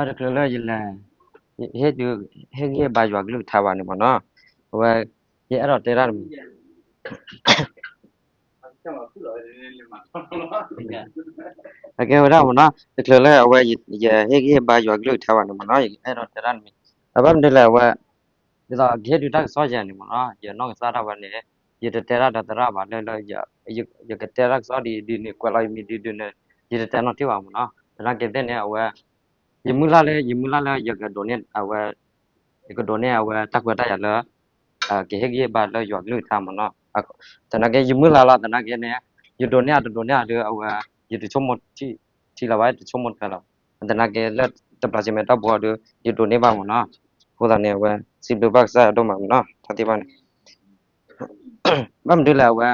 တချုးလၢယလဲၤ ဟ့ၣ်ဒုး ဟ့ၣ်ဂံၢ်ဟ့ၣ်ဘါယွၤကလုၢ်ကထါဘၣ်န့ၣ်မ့ၢ်နီၤ, အဝဲ ယအဲၣ်ဒိးတဲတၢ်တမံၤ အကဲဝဲဒၣ်မ့ၢ်နီၤ, တချုးလၢအဝဲ ယဟ့ၣ်ဂံၢ်ဟ့ၣ်ဘါယွၤကလုၢ်ကထါဘၣ်န့ၣ်မ့ၢ်နီၤ, ယအဲၣ်ဒိးတဲတၢ်တမံၤ, အဘၣ်မနုၤလဲၣ်အဝဲ ဒ်သိးကဟ့ၣ်ဒုးတၢ်ကစီၣ်ယဲန့ၣ်မ့ၢ်နီၤ, ယနီၢ်ကစၢ်ဒၣ်ဝဲန့ၣ် ယတတဲတၢ်ဒီးသရၣ်ဘၣ်လၢ လၢ ယကတဲတၢ်ကစီၣ်ဒ်ဒုးန့ၣ် ကွဲးလီၤယမံၤဒ်ဒုးန့ၣ် ယတတဲနီတထံၣ်ဘၣ်မ့ၢ်နီၤ, သနာ်က့သ့ၣ်န့ၣ် အဝဲ ယမုၢ်လၢ်လၢ ယမုၢ်လၢ်လၢယကဒိးန့ၢ်အဝဲ ယကဒိးန့ၢ်အဝဲတၢ်ခွဲးတၢ်ယာ်လၢ ကဟ့ၣ်ဂံၢ်ဟ့ၣ်ဘါလၢယွၤကလုၢ်ကထါမ့ၢ်နီၤ, သနာ်က့ယမုၢ်လၢ်လီၤ သနာ်က့န့ၣ် ယဒိးန့ၢ်အတဒိးန့ၢ်အဒုး အဝဲ ယတဆိကမိၣ်ထံလီၤဘၣ် တဆိကမိၣ်တဖဲလီၤ, သနာ်က့လၢတဘျီစ့မဲာ်တီၢ်ဘိအဒုး ယဒိးန့ၢ်ဘၣ်မ့ၢ်နီၤ, အဃိသတးန့ၣ် အဝဲစံးဘျုးဘၣ်ကစၢ်ယွၤဒိၣ်မးမ့ၢ်နီၤ, တၢ်သ့ၣ်တဖၣ်န့ၣ် ဘၣ်မနုၤလဲၣ်အဝဲ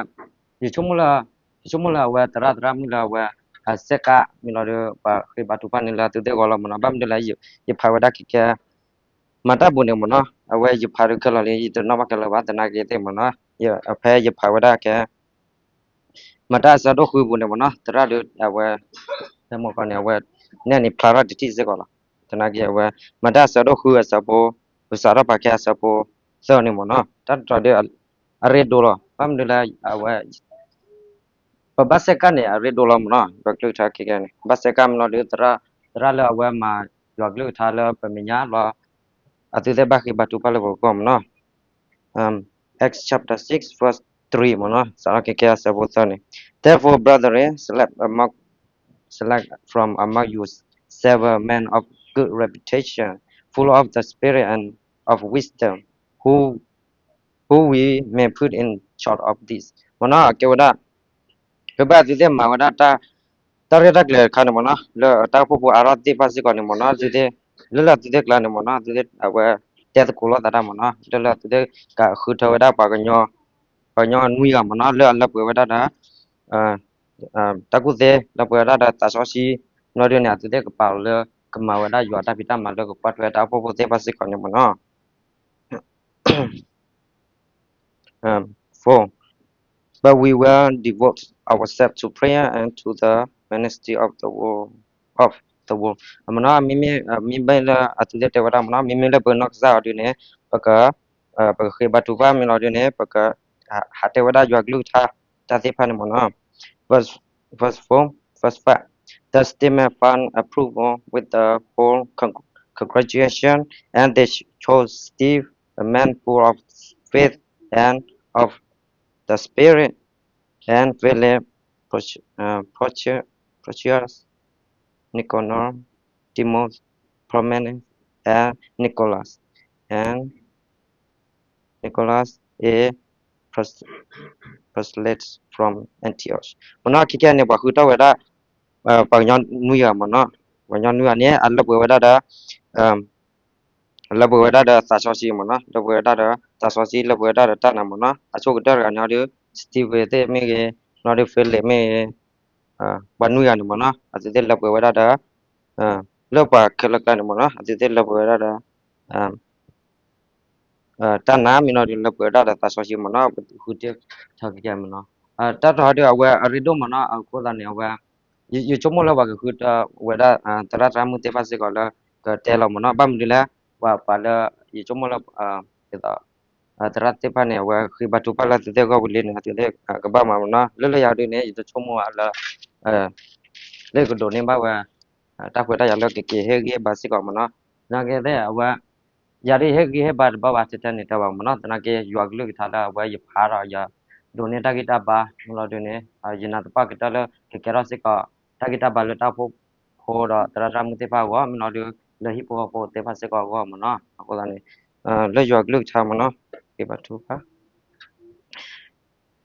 ယဆိကမိၣ်လၢ ယဆိကမိၣ်လၢအဝဲသရၣ်သရၣ်မုၣ်လၢအဝဲ အစဲးကးမ့ၢ်လီၤဒီး ပှၤဃ့ဘါထုကဖၣ်န့ၣ်လၢအသုသ့ၣ်ဂီၢ်လီၤမ့ၢ်နီၤ, ဘၣ်မနုၤလဲၣ် ယဖးဝဲဒၣ်ခဲကဲ မၤတၢ်ပူၤန့ၣ်မ့ၢ်နီၤ, အဝဲယဖးဒုးခဲလၢာ်လံ ယတနီၣ်ဘၣ်ခဲလၢာ်ဘၣ် သနာ်က့သ့ၣ်မ့ၢ်နီၤ, ဖဲယဖးဝဲဒၣ်ခဲ မၤတၢ်အဆၢဒိၣ်ဃုပူၤန့ၣ်မ့ၢ်နီၤ သရၣ်ဒီးအဝဲ ဖဲမ့ၢ်ကီန့ၣ် အဝဲ နဲၣ်န့ၣ်ဖျါထီၣ်တထံၣ်စ့ၢ်ကီးလီၤ. သနာ်က့အဝဲ မၤတၢ်အဆၢဒိၣ်ဃုအဆၢဖိ ပစးထီၣ်ပာ်ကဲအဆၢဖိသၢန့ၣ်မ့ၢ်နီၤ တၢ်တတီၤဒီး အရ့ဒိၣ်လီၤ. ဘၣ်မနုၤလၢအဝဲ ပဘၣ်ဆဲးကၣ်န့ၣ် အရ့ဒိၣ်လီၤမ့ၢ်နီၤ ယွၤကလုၢ်ကထါခဲကဲန့ၣ် ဘၣ်ဆဲးကၣ်မ့ၢ်လီၤဒီး သရၣ်လၢအဝဲမၤယွၤကလုၢ်ကထါလၢပမဲာ်ညါလီၤ အသုသ့ၣ်ဘၣ်ဃ့ဘါထုကဖၣ်လၢပဂီၢ်မ့ၢ်နီၤ Acts chapter six verse three မ့ၢ်နီၤ စးထီၣ်ခဲကဲအဆၢဖိသၢန့ၣ် Therefore, brethren, select among, select from among you seven men of good reputation, full of the Spirit and of wisdom, who who we may put in charge of this မ့ၢ်နီၤ အကဲဝဲဒၣ် ပဘၣ်သုသ့ၣ်မၤဝဲဒၣ် တၢ်ရဲၣ်တၢ်ကျဲၤတခါန့ၣ်မ့ၢ်နီၤ လၢတၢ်အိၣ်ဖှိၣ်ဖိအါထီၣ်သ့ၣ်တဖၣ်စ့ၢ်ကီးန့ၣ်မ့ၢ်နီၤ သုသ့ၣ် လၢလၢသုသ့ၣ်ကျါန့ၣ်မ့ၢ်နီၤ သုသ့ၣ်အဝဲ တဲသကိးလိာ်သးတၢ်မ့ၢ်နီၤ လၢလၢသုသ့ၣ်ကဃုထၢဝဲဒၣ်ပှၤကညီ ပှၤကညီနွံဂၤမ့ၢ်နီၤ လၢအလၢပှဲၤဝဲဒၣ်ဒီး တၢ်ကူၣ်သ့ လၢပှဲၤဝဲဒၣ်ဒီးသးစီဆှံ မ့ၢ်လီၤဒုန့ၣ် အသုသ့ၣ်ကပာ်လီၤလၢ ကမၤဝဲဒၣ်ယွၤတၢ်ဖံးတၢ်မၤလၢကကွၢ်ထွဲတၢ်အိၣ်ဖှိၣ်ဖိသ့ၣ်တဖၣ်စ့ၢ်ကီးန့ၣ်မ့ၢ်နီၤ four, but we will devote ourselves to prayer and to the ministry of the word, of the word. အမ့ၢ်နီၤ မ့မ့ၢ် မ့မ့ၢ်လၢအသုသ့ၣ်တဲဝဲဒၣ်မ့ၢ်နီၤ မ့မ့ၢ်လၢပနီၢ်ကစၢ်အီၤဒုန့ၣ် ပက ပကဃ့ဘါထုကဖၣ်မ့ၢ်လီၤဒုန့ၣ် ပက ဟးတဲဝဲဒၣ်ယွၤကလုၢ်ကထါ တၢ်သ့ၣ်တဖၣ်န့ၣ်မ့ၢ်နီၤ verse, verse four, verse five. The statement found approval with the full con- congratulation, and they chose Steve, a man full of faith and of the Spirit, and Philip, Proch- uh, Proch- Prochorus, Nicanor, Timothy, Parmenas, and Nicholas, and Nicholas a proselyte from Antioch. မ့ၢ်နီၤ ခဲကဲန့ၣ် ပှၤဃုထီၣ်ဝဲဒၣ် ပှၤကညီနွံဂၤမ့ၢ်နီၤ ပှၤကညီနွံဂၤန့ၣ် အလၢပှဲၤဝဲဒၣ်ဒီး လၢပှဲၤဝဲဒၣ်ဒီးသးစီဆှံမ့ၢ်နီၤ လၢပှဲၤဝဲဒၣ်ဒီးသးစီဆှံ လၢပှဲၤဝဲဒၣ်ဒီးတၢ်နာ်မ့ၢ်နီၤ အဆိကတၢၢ်တဂၤန့ၣ်ဒီး Stephen သ့ၣ်မ့ၢ်ဂ့ၤ နီၤဒီး Philip မ့ၢ်ဂ့ၤ ပှၤနွံဂၤန့ၣ်မ့ၢ်နီၤ အသုသ့ၣ်လၢပှဲၤဝဲဒၣ်ဒီး လၢပှၤခဲလၢာ်ကျါန့ၣ်မ့ၢ်နီၤ အသုသ့ၣ်လၢပှဲၤဝဲဒၣ်ဒီး တၢ်နာ်မ့ၢ်နီၤဒီးလၢပှဲၤဝဲဒၣ်ဒီးသးစီဆှံမ့ၢ်နီၤ ပဃုထၢထီၣ်ကဲမ့ၢ်နီၤ တၢ်တဟီဒီး အဝဲအရ့ဒိၣ်မ့ၢ်နီၤ အဃိသတးန့ၣ် အဝဲ ယဆိကမိၣ်လၢပှၤကဃုထၢဝဲဒၣ် သရၣ်သရၣ်မုၣ်သ့ၣ်တဖၣ်စ့ၢ်ကီးလၢ ကတဲလီၤမ့ၢ်နီၤ ဘၣ်မနုၤလဲၣ် ပှၤပှၤလၢ ယဆိကမိၣ်လၢ ဒ်သိး သရၣ်သ့ၣ်တဖၣ်န့ၣ် အဝဲဃ့ဘါထုကဖၣ်လၢသုသ့ၣ်အဂီၢ်ဝံၤလံန့ၣ် အသုသ့ၣ်ကဘၣ်မၤမ့ၢ်နီၤ လၢလၢယၤဒုန့ၣ် ယတဆိကမိၣ်ဘၣ်လၢ လၢယကဒိးန့ၢ်ဘၣ်ဝဲ တၢ်ခွဲးတၢ်ယာ်လၢကက့ၤဟ့ၣ်ဂံၢ်ဟ့ၣ်ဘါစ့ၢ်ကီးမ့ၢ်နီၤ သနာ်က့သ့ၣ်အဝဲ ယၤဒုးဟ့ၣ်ဂံၢ်ဟ့ၣ်ဘါတဘၣ်ဘၣ်တဲတဲန့ၣ်တဲဘၣ်မ့ၢ်နီၤ သနာ်က့ယွၤကလုၢ်ကထါလၢအဝဲယဖးဒီးယဒိးန့ၢ်တၢ်ဂံၢ်တၢ်ဘါမ့ၢ်လီၤဒုန့ၣ် ယနာ်သပှၢ်ကတၢၢ်လၢကကဲထီၣ်စ့ၢ်ကီး တၢ်ဂံၢ်တၢ်ဘါလၢတၢ်အိၣ်ဖှိၣ်ဖိဒီးသရၣ်သရၣ်မုၣ်သ့ၣ်တဖၣ်အဂီၢ်မ့ၢ်လီၤဒု လၢဟံၣ်ဖိဃီဖိသ့ၣ်တဖၣ်စ့ၢ်ကီးအဂီၢ်မ့ၢ်နီၤ အဃိသတးန့ၣ် လၢယွၤကလုၢ်ကထါမ့ၢ်နီၤ က့ၤဘါထုကဖၣ်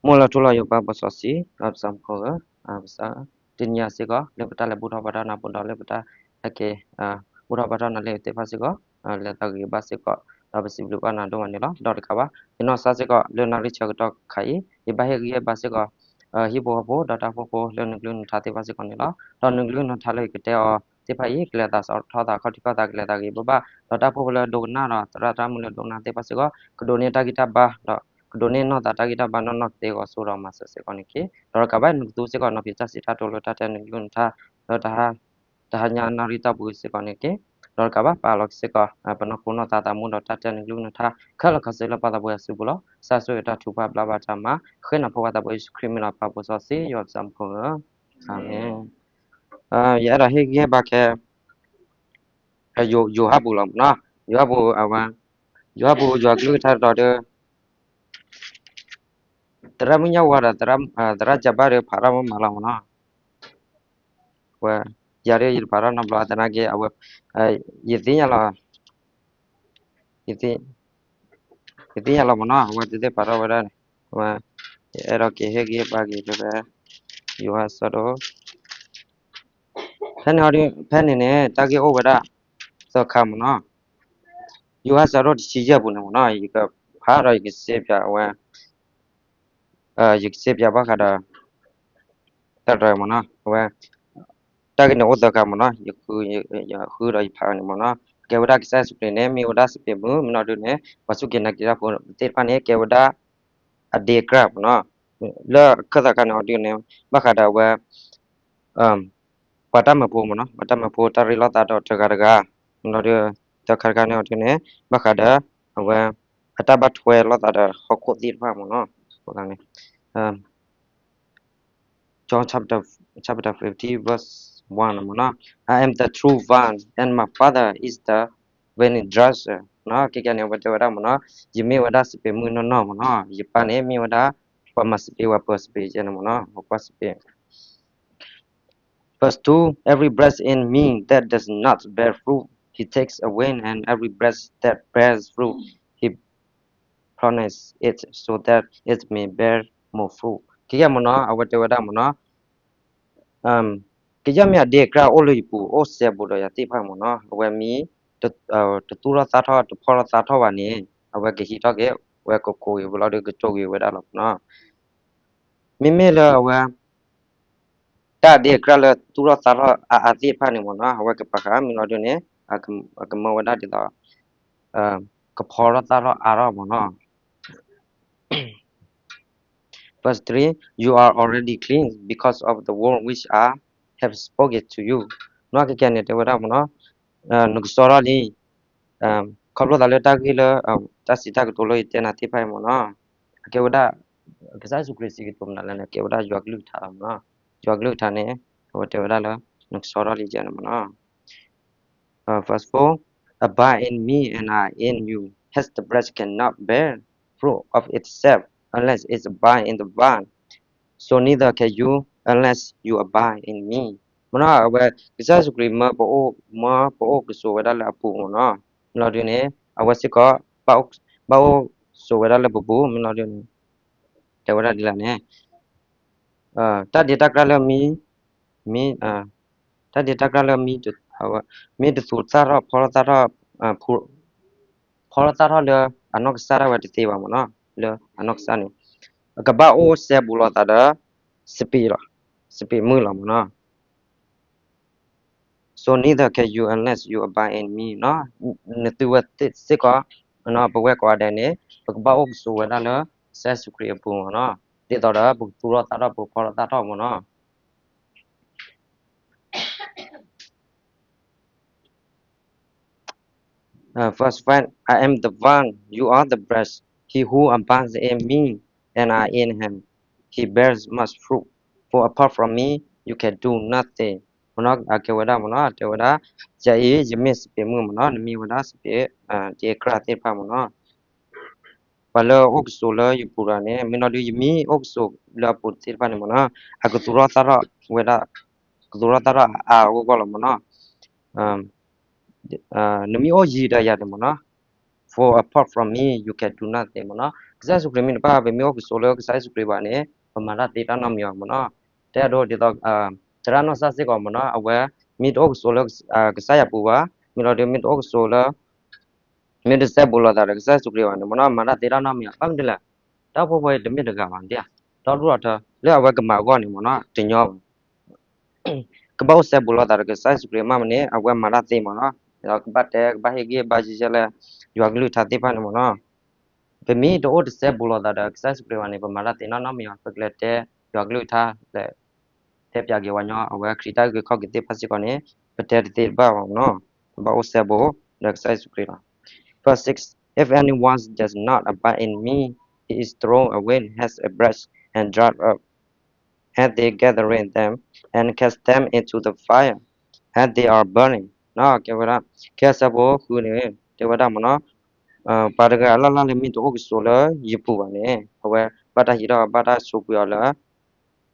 မိၢ်လၢထူလီၤယိာ်ပၢ်ပစီဆှံ ဒီးပစံးဖိဧၢ, ပစံး တနံၤအံၤစ့ၢ်ကီး လၢပတၢ်လဲၤဘူၣ်ထီၣ်ဘါထီၣ်နၢ်ပၢၢ်ဒီးလၢပတၢ်ဟဲက့ၤ ဘူၣ်ထီၣ်ဘါထီၣ်နၤလၢသ့ၣ်တဖၣ်စ့ၢ်ကီး လဲၤသးဂ့ၤဘၣ်စ့ၢ်ကီး ဒီးပစံးဘျုးဘၣ်နၤဒိၣ်မးန့ၣ်လီၤ. ဒီးတကးဘၣ် ယနီၢ်ကစၢ်စ့ၢ်ကီး လၢနၣ်ရံၣ်ဆၢကတီၢ်ခါအံၤ ယဘၣ်ဟ့ၣ်ဂံၢ်ဟ့ၣ်ဘါစ့ၢ်ကီး ဟံၣ်ဖိဃီဖိဒီးတၢ်အိၣ်ဖှိၣ်ဖိလၢနကလုၢ်နကထါသ့ၣ်တဖၣ်စ့ၢ်ကီးန့ၣ်လီၤ. ဒီးနကလုၢ်နကထါလၢယကတဲအီၤသ့ၣ်တဖၣ်အံၤ ကလဲၤသးစးထီၣ်သးခီၣ်ထံးခီၣ်သး ကလဲၤသးဂ့ၤဘၣ်ဘၣ် ဒီးတၢ်အိၣ်ဖှိၣ်ဖိလၢဒိကနၣ်ဒီးသရၣ်သရၣ်မုၣ်လၢဒိကနၣ်သ့ၣ်တဖၣ်စ့ၢ်ကီး ကဒိးန့ၢ်တၢ်ဂံၢ်တၢ်ဘါ ဒီးကဒိးန့ၢ်နီၢ်သးတၢ်ဂံၢ်တၢ်ဘါနီၢ်နီၢ်ကသ့အဂီၢ်ဆိဒီးမၤစၢၤစ့ၢ်ကီးန့ၣ်တက့ၢ်. ဒီးတကးဘၣ်နကသူစ့ၢ်ကီး နီၤဖံးတၢ်စံးတၢ်ကတိၤလၢတၢ်တဲနကလုၢ်နကထါ လၢ တဟါညါနၣ်ရံၣ်တီၢ်ပူၤစ့ၢ်ကီးန့ၣ်တက့ၢ်. ဒီးတကးဘၣ် ပာ်လီၤက့ၤစ့ၢ်ကီး ပနီၢ်ခိနီၢ်သးသးမူဒီးတၢ်တဲနုာ်ကလုၢ်နထါ ခဲလၢာ်ခဲဆ့လၢပၢ်သးပှဲၤအစုပူၤလီၤ. ကစၢ်ဆိၣ်ဂ့ၤတၢ်ထုကဖၣ်ဘျါဘၣ်တၢ်မၤ ဃ့နၤဖိခွါသးပှဲၤယ့ၣ်ၡူးခရံာ်မ့ၢ်လီၤ ပၢ်ဖိစီဆှံယွၤပၢ်မူခိၣ်ဧၢ, အၤမ့ၣ်. ယအဲၣ်ဒိးဟ့ၣ်ဂံၢ်ဟ့ၣ်ဘါခဲ ယိၤဟၣ်ပူၤလီၤမ့ၢ်နီၤ, ယိၤဟၣ်ပူၤအဝဲ, ယိၤဟၣ်ပူၤယွၤကလုၢ်ကထါတတီၤဒီး သရၣ်မုၣ်ညၣ်ဝါဒီး သရၣ်ကၢ်ဘၣ်ဒီးဖးထီၣ်မ့ၢ်မးလီၤမ့ၢ်နီၤ, ဝဲ, ယၤဒီးယတဖးထီၣ်နီတဘျီသနာ်က့ အဝဲ, ယသ့ၣ်ညါလီၤ, ယသ့ၣ်ညါလီၤမ့ၢ်နီၤ အဝဲသ့ၣ်ဖးထီၣ်ဝဲဒၣ်န့ၣ်, ဝဲ, ယအဲၣ်ဒိးက့ၤဟ့ၣ်ဂံၢ်ဟ့ၣ်ဘါက့ၤဖဲဖဲ, ယိၤဟၣ်ဆၢဒိၣ် ဖဲန့ၣ်အီၤဒုး ဖဲန့ၣ်န့ၣ် တၢ်ဂ့ၢ်အိၣ်ဝဲဒၣ် သၢခါမ့ၢ်နီၤ, ယိၤဟၣ်ဆၢဒိၣ်တဆံယဲၢ်ပူၤန့ၣ်မ့ၢ်နီၤ ယကဖးဒီးယကစ့ပၠးအဝဲ, ယကစ့ပၠးဘၣ်ဃးဒီး တၢ်တမ့ၢ်နီၤ အဝဲ, တၢ်ဂ့ၢ်န့ၣ်အိၣ်သၢခါမ့ၢ်နီၤ ယ, ယဃုဒီးယဖးန့ၣ်မ့ၢ်နီၤ ကဲဝဲဒၣ်ကစၢ်ယ့ၣ်ၡူးခရံာ်န့ၣ် မ့ၢ်ဝဲဒၣ်စပံးမုၢ် မ့ၢ်နီၤဒုးန့ၣ် ပှၤစူၢ်က့ၤနာ်က့ၤတၢ်ဖိသ့ၣ်တဖၣ်န့ၣ် ကဲဝဲဒၣ် အဒ့အကြၢးမ့ၢ်နီၤ, လၢခၢၣ်သးခါန့ၣ်အီၤဒုးန့ၣ် ဘၣ်ဃးဒီးအဝဲ ပှၤတၢ်မၢဖိမ့ၢ်နီၤ ပှၤတၢ်မၢဖိတၢ်ရ့လိာ်သးဒီးတဂၤတဂၤ, မ့ၢ်နီၤဒုး သၢခါတခါန့ၣ်အီၤဒုးန့ၣ် ဘၣ်ဃးဒီး အဝဲ အတၢ်ဘၣ်ထွဲလိာ်သးဒီးဟီၣ်ခိၣ်သ့ၣ်တဖၣ်မ့ၢ်နီၤ, John chapter fifteen verse one မ့ၢ်နီၤ, I am the true vine and my Father is the vine dresser နီၤ, ခဲကနံၣ်န့ၣ် အဝဲတဲဝဲဒၣ်မ့ၢ်နီၤ, ယမ့ၢ်ဝဲဒၣ်စပံးမုၢ်နီၢ်နီၢ်မ့ၢ်နီၤ, ယပၢ်န့ၣ်မ့ၢ်ဝဲဒၣ် ပှၤမၤစပံးဝဲပၢၤစပံးယဲန့ၣ်မ့ၢ်နီၤ, ပှၤကွၢ်စပံး Verse two, every branch in me that does not bear fruit, he takes away, and every branch that bears fruit, he prunes it so that it may bear more fruit. ခဲကနံၣ်မ့ၢ်နီၤ အဝဲတဲဝဲဒၣ်မ့ၢ်နီၤ, ကယဲၢ်မ့ၢ်အဒ့အကြၢးအိၣ်လၢယပူၤ အိၣ်စဲဘူးဒီးယၤသ့ၣ်တဖၣ်မ့ၢ်နီၤ, အဝဲမ့ၢ် တသူၣ်ထီၣ်သၣ်ထီၣ် တဖီၣ်ထီၣ်သၣ်ထီၣ်ဘၣ်န့ၣ် အဝဲကဟံးထီၣ်က့ၤ အဝဲကကိးက့ၤဝဲလီၤဒီးကကၠိက့ၤဝဲဒၣ်လီၤမ့ၢ်နီၤ. မ့မ့ၢ်လၢအဝဲ တၢ်အဒ့အကြၢးလၢသူၣ်ထီၣ်သၣ်ထီၣ်အါအါသ့ၣ်တဖၣ်န့ၣ်မ့ၢ်နီၤ အဝဲကပာ်ဃာ်မ့ၢ်လီၤဒုးန့ၣ် အကမၢဝဲဒၣ်ဒ်သိး ကဖီထီၣ်သၣ်ထီၣ်အါထီၣ်မ့ၢ်နီၤ. Verse three, you are already clean because of the word which I have spoken to you. နီၢ်ကကဲန့ၣ်တဲဝဲဒၣ်မ့ၢ်နီၤ, နကစီထီၣ်လံ ခီဖျိသးလၢတၢ်ဂ့ၢ်လၢ တၢ်စံးတၢ်ကတိၤလၢယတဲနၤသ့ၣ်တဖၣ်အံၤမ့ၢ်နီၤ, အကဲဝဲဒၣ် ကစၢ်ယ့ၣ်ၡူးခရံာ်စံးကတိၤမနုၤလဲၣ်န့ၣ် ကဲဝဲဒၣ်ယွၤကလုၢ်ကထါလီၤမ့ၢ်နီၤ, ယွၤကလုၢ်ကထါန့ၣ် အဝဲတဲဝဲဒၣ်လၢ နကစီထီၣ်လံယဲန့ၣ်မ့ၢ်နီၤ. Verse four, abide in me and I in you, as the branch cannot bear fruit of itself unless it abide in the vine, so neither can you unless you abide in me. မ့ၢ်နီၤ အဝဲ ကစၢ်ယ့ၣ်ၡူးခရံာ်မၢပအိၣ် မၢပအိၣ်ကဆိးဝဲဒၣ်လၢအပူၤမ့ၢ်နီၤ, မ့ၢ်လီၤဒုးန့ၣ် အဝဲစ့ၢ်ကီး ဘၣ်အိၣ်ဆိးဝဲဒၣ်လၢပပူၤ မ့ၢ်လီၤဒုးန့ၣ် တဲဝဲဒၣ်ဒ်လဲၣ်န့ၣ် တၢ်ဒ့တၢ်ကြၢးလၢမ့ၢ် မ့ၢ် တၢ်ဒ့တၢ်ကြၢးလၢမ့ၢ် မ့ၢ်တသူၣ်ထီၣ်သၣ်ထီၣ် ဖီထီၣ်သၣ်ထီၣ် ဖီထီၣ်သၣ်ထီၣ်လၢအနီၢ်ကစၢ်ဒၣ်ဝဲတသ့ဘၣ်မ့ၢ်နီၤ, လၢအနီၢ်ကစၢ်န့ၣ် အကဘၣ်အိၣ်စဲဘူးလိာ်သးဒီး စပံးလီၤ, စပံးမုၢ်လီၤမ့ၢ်နီၤ. So neither can you unless you abide in me နီၤ, နသုဝဲသ့ၣ်စ့ၢ်ကီး ပဝဲကိးဂၤဒဲးန့ၣ် ပကဘၣ်အိၣ်ကဆိးဝဲဒၣ်လၢ ကစၢ်ယ့ၣ်ၡူးခရံာ်အပူၤမ့ၢ်နီၤ, ဒ်သိးဒီးပကသူၣ်ထီၣ်သၣ်ထီၣ် ပကဖီထီၣ်သၣ်ထီၣ်မ့ၢ်နီၤ. Verse five, I am the vine, you are the branch. He who abides in me, and I in him, he bears much fruit. For apart from me, you can do nothing. မ့ၢ်နီၤ အကဲဝဲဒၣ်မ့ၢ်နီၤ တဲဝဲဒၣ် ယၤအံၤ ယမ့ၢ်စပံးမုၢ်မ့ၢ်နီၤ နမ့ၢ်ဝဲဒၣ်စပံး ဒ့အကြၢးသ့ၣ်တဖၣ်မ့ၢ်နီၤ ပှၤလၢအိၣ်ကဆိးလၢယပူၤတဂၤန့ၣ် မ့ၢ်နီၤဒုး ယမ့ၢ်အိၣ်ကဆိးလၢအပူၤသ့ၣ်တဖၣ်န့ၣ်မ့ၢ်နီၤ အကသူၣ်ထီၣ်သၣ်ထီၣ်ဝဲဒၣ် ကသူၣ်ထီၣ်သၣ်ထီၣ်အါအါဂီၢ်ဂီၢ်လီၤမ့ၢ်နီၤ နမ့ၢ်အိၣ်ယံၤဒီးယၤန့ၣ်မ့ၢ်နီၤ For apart from me, you can do nothing မ့ၢ်နီၤ ကစၢ်ယ့ၣ်ၡူးခရံာ်မ့ၢ်တဘၣ် ပမ့ၢ်အိၣ်ကဆိးလၢကစၢ်ယ့ၣ်ၡူးခရံာ်ဘၣ်န့ၣ် ပမၤတၢ်သ့တၢ်နီတမံၤဘၣ်မ့ၢ်နီၤ တဲအဒိဒ်သိး သရၣ်နီၢ်ကစၢ်စ့ၢ်ကီးမ့ၢ်နီၤ အဝဲ မ့ၢ်တအိၣ်ကဆိးလၢကစၢ်ယွၤပူၤဘၣ် မ့ၢ်လီၤဒုး မ့ၢ်တအိၣ်ကဆိးလၢ မ့ၢ်တစဲဘူးလိာ်သးဒီးကစၢ်ယ့ၣ်ၡူးခရံာ်ဘၣ်န့ၣ်မ့ၢ်နီၤ မၤတၢ်သ့တၢ်နီတမံၤဘၣ် ဘၣ်မနုၤလဲၣ် တၢ်အိၣ်ဖှိၣ်ဖိအံၤတမ့ၢ်တဂၤဘၣ် ဒ်ဧါ ဒီဒူၣ်ဒီထၢ လၢအဝဲကမၤအဂီၢ်န့ၣ်မ့ၢ်နီၤ တညီဘၣ် ကဘၣ်အိၣ်စဲဘူးလိာ်သးဒီးကစၢ်ယ့ၣ်ၡူးခရံာ်မ့ၢ်မ့ၢ်န့ၣ် အဝဲမၤတၢ်သ့မ့ၢ်နီၤ ဒီးကဘၣ်တဲ ကဘၣ်ဟ့ၣ်ဂံၢ်ဘါယံၤယဲလၢ ယွၤကလုၢ်ကထါသ့ၣ်တဖၣ်န့ၣ်မ့ၢ်နီၤ ပမ့ၢ်တအိၣ်တစဲဘူးလိာ်သးဒီးကစၢ်ယ့ၣ်ၡူးခရံာ်ဘၣ်န့ၣ် ပမၤတၢ်သ့နီတမံၤဘၣ် ပကလဲၤတဲ ယွၤကလုၢ်ကထါ လဲၤတဲပၠးက့ၤဝဲညီ အဝဲခရံာ်တၢ်အုၣ်က့ၤခီၣ်က့ၤသ့ၣ်တဖၣ်စ့ၢ်ကီးန့ၣ် ပတဲတသ့တဘၣ်ဘၣ်မ့ၢ်နီၤ ပဘၣ်အိၣ်စဲဘူးဒီးကစၢ်ယ့ၣ်ၡူးခရံာ်လီၤ. Verse six, If anyone does not abide in me, he is thrown away as a branch and dried up, and they gather them and cast them into the fire, and they are burned. ကဲဝဲဒၣ် ကဲအဆၢဖိဃုန့ၣ် တဲဝဲဒၣ်မ့ၢ်နီၤ, ပှၤတဂၤအလီၢ်လၢ်လၢမ့ၢ်တအိၣ်ကဆိးလၢယပူၤဘၣ်န့ၣ် အဝဲဘၣ်တၢ်ဟံးထီၣ် ဘၣ်တၢ်ဆိးကွံာ်အီၤလၢ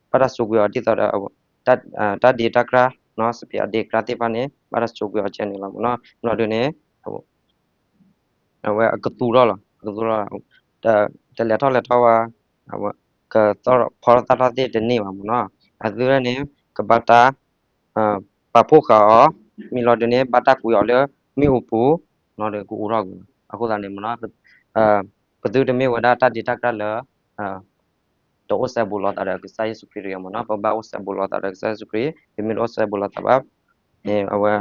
ဘၣ်တၢ်ဆိးကွံာ်အီၤဒ်သိးဒီး တၢ်ဒ့တၢ်ကြၢ် စပံးအဒ့ကြၢ်သ့ၣ်တဖၣ်န့ၣ် ဘၣ်တၢ်ဆိးကွံာ်အီၤကဲန့ၣ်လီၤမ့ၢ်နီၤ. မ့ၢ်လီၤဒုန့ၣ် အဝဲအကသူထီၣ်လီၤ အကသူထီၣ်လီၤ တလဲၤထီၣ်လဲၤထီၣ်ဝဲ ကသီၣ်ဖီထီၣ်သၣ်ထီၣ်သ့ၣ်တန့ၢ်ဘၣ်မ့ၢ်နီၤ. အသုဝဲန့ၣ် ကဘၣ်တၢ် ပာ်ဖှိၣ်ဃာ်အီၤ မ့ၢ်လီၤဒုန့ၣ် ဘၣ်တၢ်ကွံာ်အီၤလၢမ့ၣ်အူပူၤ မ့ၢ်လီၤဒုကအိးထီၣ်ကွံာ်လီၤ. အဃိသတးန့ၣ်မ့ၢ်နီၤ ပသုတမ့ၢ်ဝဲဒၣ်တၢ်ဒ့တၢ်ကြၢ်လၢ တအိၣ်စဲဘူးလိာ်သးဒီးကစၢ်ယ့ၣ်ၡူးခရံာ်တဂ့ၤမ့ၢ်နီၤ. ပဘၣ်အိၣ်စဲဘူးလိာ်သးဒီးကစၢ်ယ့ၣ်ၡူးခရံာ် ပမ့ၢ်တအိၣ်စဲဘူးလိာ်သးဘၣ်န့ၣ် အဝဲ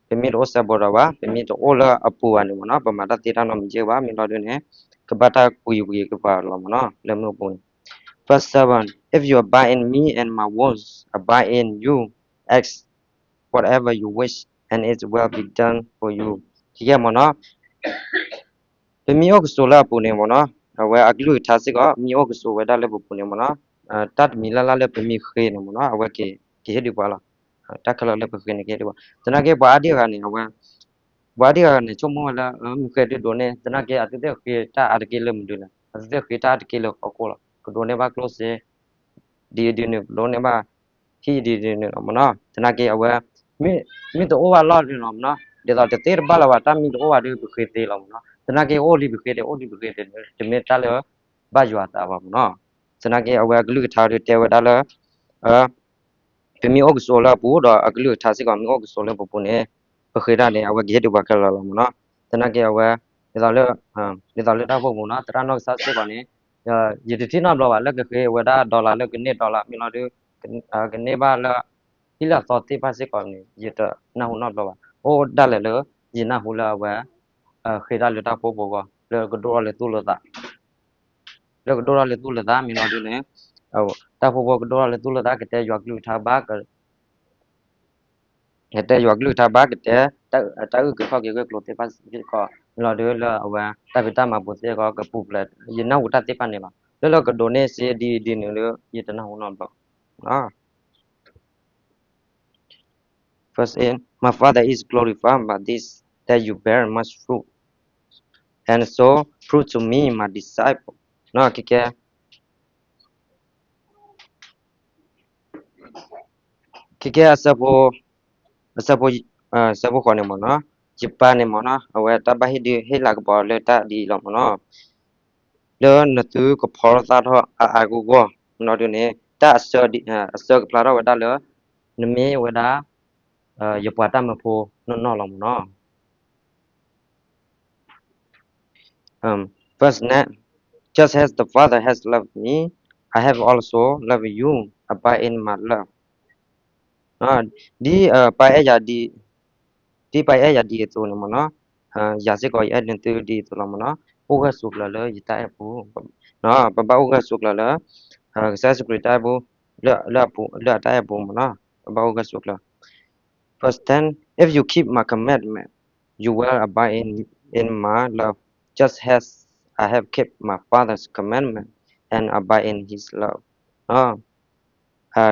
ပမ့ၢ်တအိၣ်စဲဘူးဒီးဘၣ် ပမ့ၢ်တအိၣ်လၢအပူၤဘၣ်န့ၣ်မ့ၢ်နီၤ ပမၤတၢ်သ့တၢ်နီတမံၤက့ဘၣ် မ့ၢ်လီၤဒုန့ၣ် ကဘၣ်တၢ်ကွံာ်ဝံၤက့ၤပှၤလီၤမ့ၢ်နီၤ လၢမ့ၣ်အူပူၤန့ၣ်. Verse seven, If you abide in me and my words abide in you, ask whatever you wish and it will be done for you. ကဲမ့ၢ်နီၤ ပမ့ၢ်အိၣ်ကဆိးလၢအပူၤန့ၣ်မ့ၢ်နီၤ အဝဲအကလုၢ်ကထါစ့ၢ်ကီး မ့ၢ်အိၣ်ကဆိးဝဲဒၣ်လၢပပူၤန့ၣ်မ့ၢ်နီၤ တၢ်တမံၤလၢ်လၢ်လၢပမ့ၢ်ဃ့န့ၣ်မ့ၢ်နီၤ အဝဲကဟ့ၣ်ဒုးပှၤလီၤ. တၢ်ခဲလၢာ်လၢပဃ့န့ၣ်ကဟ့ၣ်ဒုးပှၤ သနာ်က့ ပှၤအါဒံအါဂၤန့ၣ် အဝဲ ပှၤအါဒံအါဂၤန့ၣ် ဆိကမိၣ်ဝဲလၢ မ့ၢ်ဃ့ဒုးဒိးန့ၢ် သနာ်က့ အသုသ့ၣ်ဃ့တၢ်အါတက့ၢ်လၢမနုၤလဲၣ် အသုသ့ၣ်ဃ့တၢ်အါတက့ၢ်လၢဟီၣ်ခိၣ်လီၤ ကဒိးန့ၢ်ဘၣ်ကျိၣ်စ့ ဒ်အံၤဒ်နုၤ ကဒိးန့ၢ်ဘၣ် ဟံၣ်ဒ်အံၤဒ်နုၤလီၤမ့ၢ်နီၤ သနာ်က့ အဝဲ မ့ၢ်တအိၣ်ဘၣ်လီၢ်ဒုးလီၤမ့ၢ်နီၤ ဒ်သိးတသ့တဘၣ်လၢၤဘၣ် တၢ်မ့ၢ်တအိၣ်ဘၣ်ဒီး ပဃ့သ့လီၤမ့ၢ်နီၤ သနာ်က့ အိၣ်လံပဃ့သ့ အိၣ်လံပဃ့သ့ တမ့ၢ်တၢ်လၢ ဘၣ်ယွၤအသးဘၣ်မ့ၢ်နီၤ သနာ်က့ အဝဲအကလုၢ်ကထါဒုးတဲဝဲဒၣ်လၢ ပမ့ၢ်အိၣ်ကဆိးလၢအပူၤ ဒီးအကလုၢ်ကထါစ့ၢ်ကီးမ့ၢ်အိၣ်ကဆိးလၢပပူၤန့ၣ် ပဃ့တၢ်န့ၣ် အဝဲကဟ့ၣ်ဒုးပှၤခဲလၢာ်လီၤမ့ၢ်နီၤ သနာ်က့ အဝဲ ဒ်သိးလၢ ဒ်သိးလၢတၢ်အိၣ်ဖှိၣ်ပူၤနီၤ သရၣ်နီၢ်ကစၢ်စ့ၢ်ကီးန့ၣ် ယတထံၣ်နီတဘျီဘၣ် လၢကဃ့ဝဲဒၣ် dollar လၢကန့ၢ် dollar မ့ၢ်လီၤဒုး ကန့ၢ်ဘၣ်လၢ ဟံၣ်လၢအသီသ့ၣ်တဖၣ်စ့ၢ်ကီးန့ၣ် ယတနၢ်ဟူနီတဘျီဘၣ် အိၣ်ဒၣ်လဲာ်လၢ ယနၢ်ဟူလၢအဝဲ ဃ့တၢ်လၢတၢ်အိၣ်ဖှိၣ်ပူၤအဂီၢ် လၢကဒိၣ်ထီၣ်လၢသူၣ်လၢသး လၢကဒိၣ်ထီၣ်လၢသူၣ်လၢသး မ့ၢ်လီၤဒုးန့ၣ် တၢ်အိၣ်ဖှိၣ်ပူၤကဒိၣ်ထီၣ်လၢသူၣ်လၢသး ကတဲယွၤကလုၢ်ကထါဘၣ် ကတဲယွၤကလုၢ်ကထါဘၣ် ကတဲ တၢ်အုၣ်က့ၤခီၣ်က့ၤဂ့ၢ်ကျိၤသ့ၣ်တဖၣ်စ့ၢ်ကီး မ့ၢ်လီၤဒုးလၢအဝဲ တၢ်ဖံးတၢ်မၤပူၤစ့ၢ်ကီး ကပူၤဖျဲး ယနၢ်ဟူတၢ်သ့ၣ်တဖၣ်န့ၣ်လီၤ လၢလၢကဒိးန့ၢ်စ့ဒ်အံၤဒ်နုၤလၢ ယတနၢ်ဟူနီတဘျီ Verse eight, My Father is glorified by this, that you bear much fruit, and so prove to me my disciple. ကဲကဲ ကဲကဲ အဆၢဖိ အဆၢဖိ အဆၢဖိဃိးန့ၣ်မ့ၢ်နီၤ, ယပၢ်န့ၣ်မ့ၢ်နီၤ အဝဲတၢ်ဘၣ်ဟ့ၣ်ဒုးဟ့ၣ်လၤကပီၤလၢတၢ်ဒ်အံၤလီၤမ့ၢ်နီၤ, လၢနသုကဖီထီၣ်သၣ်ထီၣ်အါအါဂီၢ်ဂီၢ် မ့ၢ်နီၤဒုးန့ၣ် တၢ်အဆၢ အဆၢကဖျါထီၣ်ဝဲဒၣ်လၢ နမ့ၢ်ဝဲဒၣ် ယပှၤတၢ်မၢဖိနီၢ်နီၢ်လီၤမ့ၢ်နီၤ. Um, verse nine, Just as the Father has loved me, I have also loved you. Abide in my love. ဒ်ပၢ်အဲၣ်ယၤဒ် ဒ်ပၢ်အဲၣ်ယၤဒ်အသိးန့ၣ်မ့ၢ်နီၤ, ယၤစ့ၢ်ကီးယအဲၣ်နသုဒ်အသိးလီၤမ့ၢ်နီၤ, အိၣ်ဂၢၢ်ဆိးကျၢၤလၢယတၢ်အဲၣ်အပူၤ, ပဘၣ်အိၣ်ဂၢၢ်ဆိးကျၢၤလၢ ကစၢ်ယ့ၣ်ၡူးခရံာ်တၢ်အဲၣ်ပူၤ လၢ လၢအတၢ်အဲၣ်အပူၤမ့ၢ်နီၤ, ပဘၣ်အိၣ်ဂၢၢ်ဆိးကျၢၤ Verse ten, If you keep my commandment, you will abide in, in my love, just as I have kept my Father's commandment and abide in his love.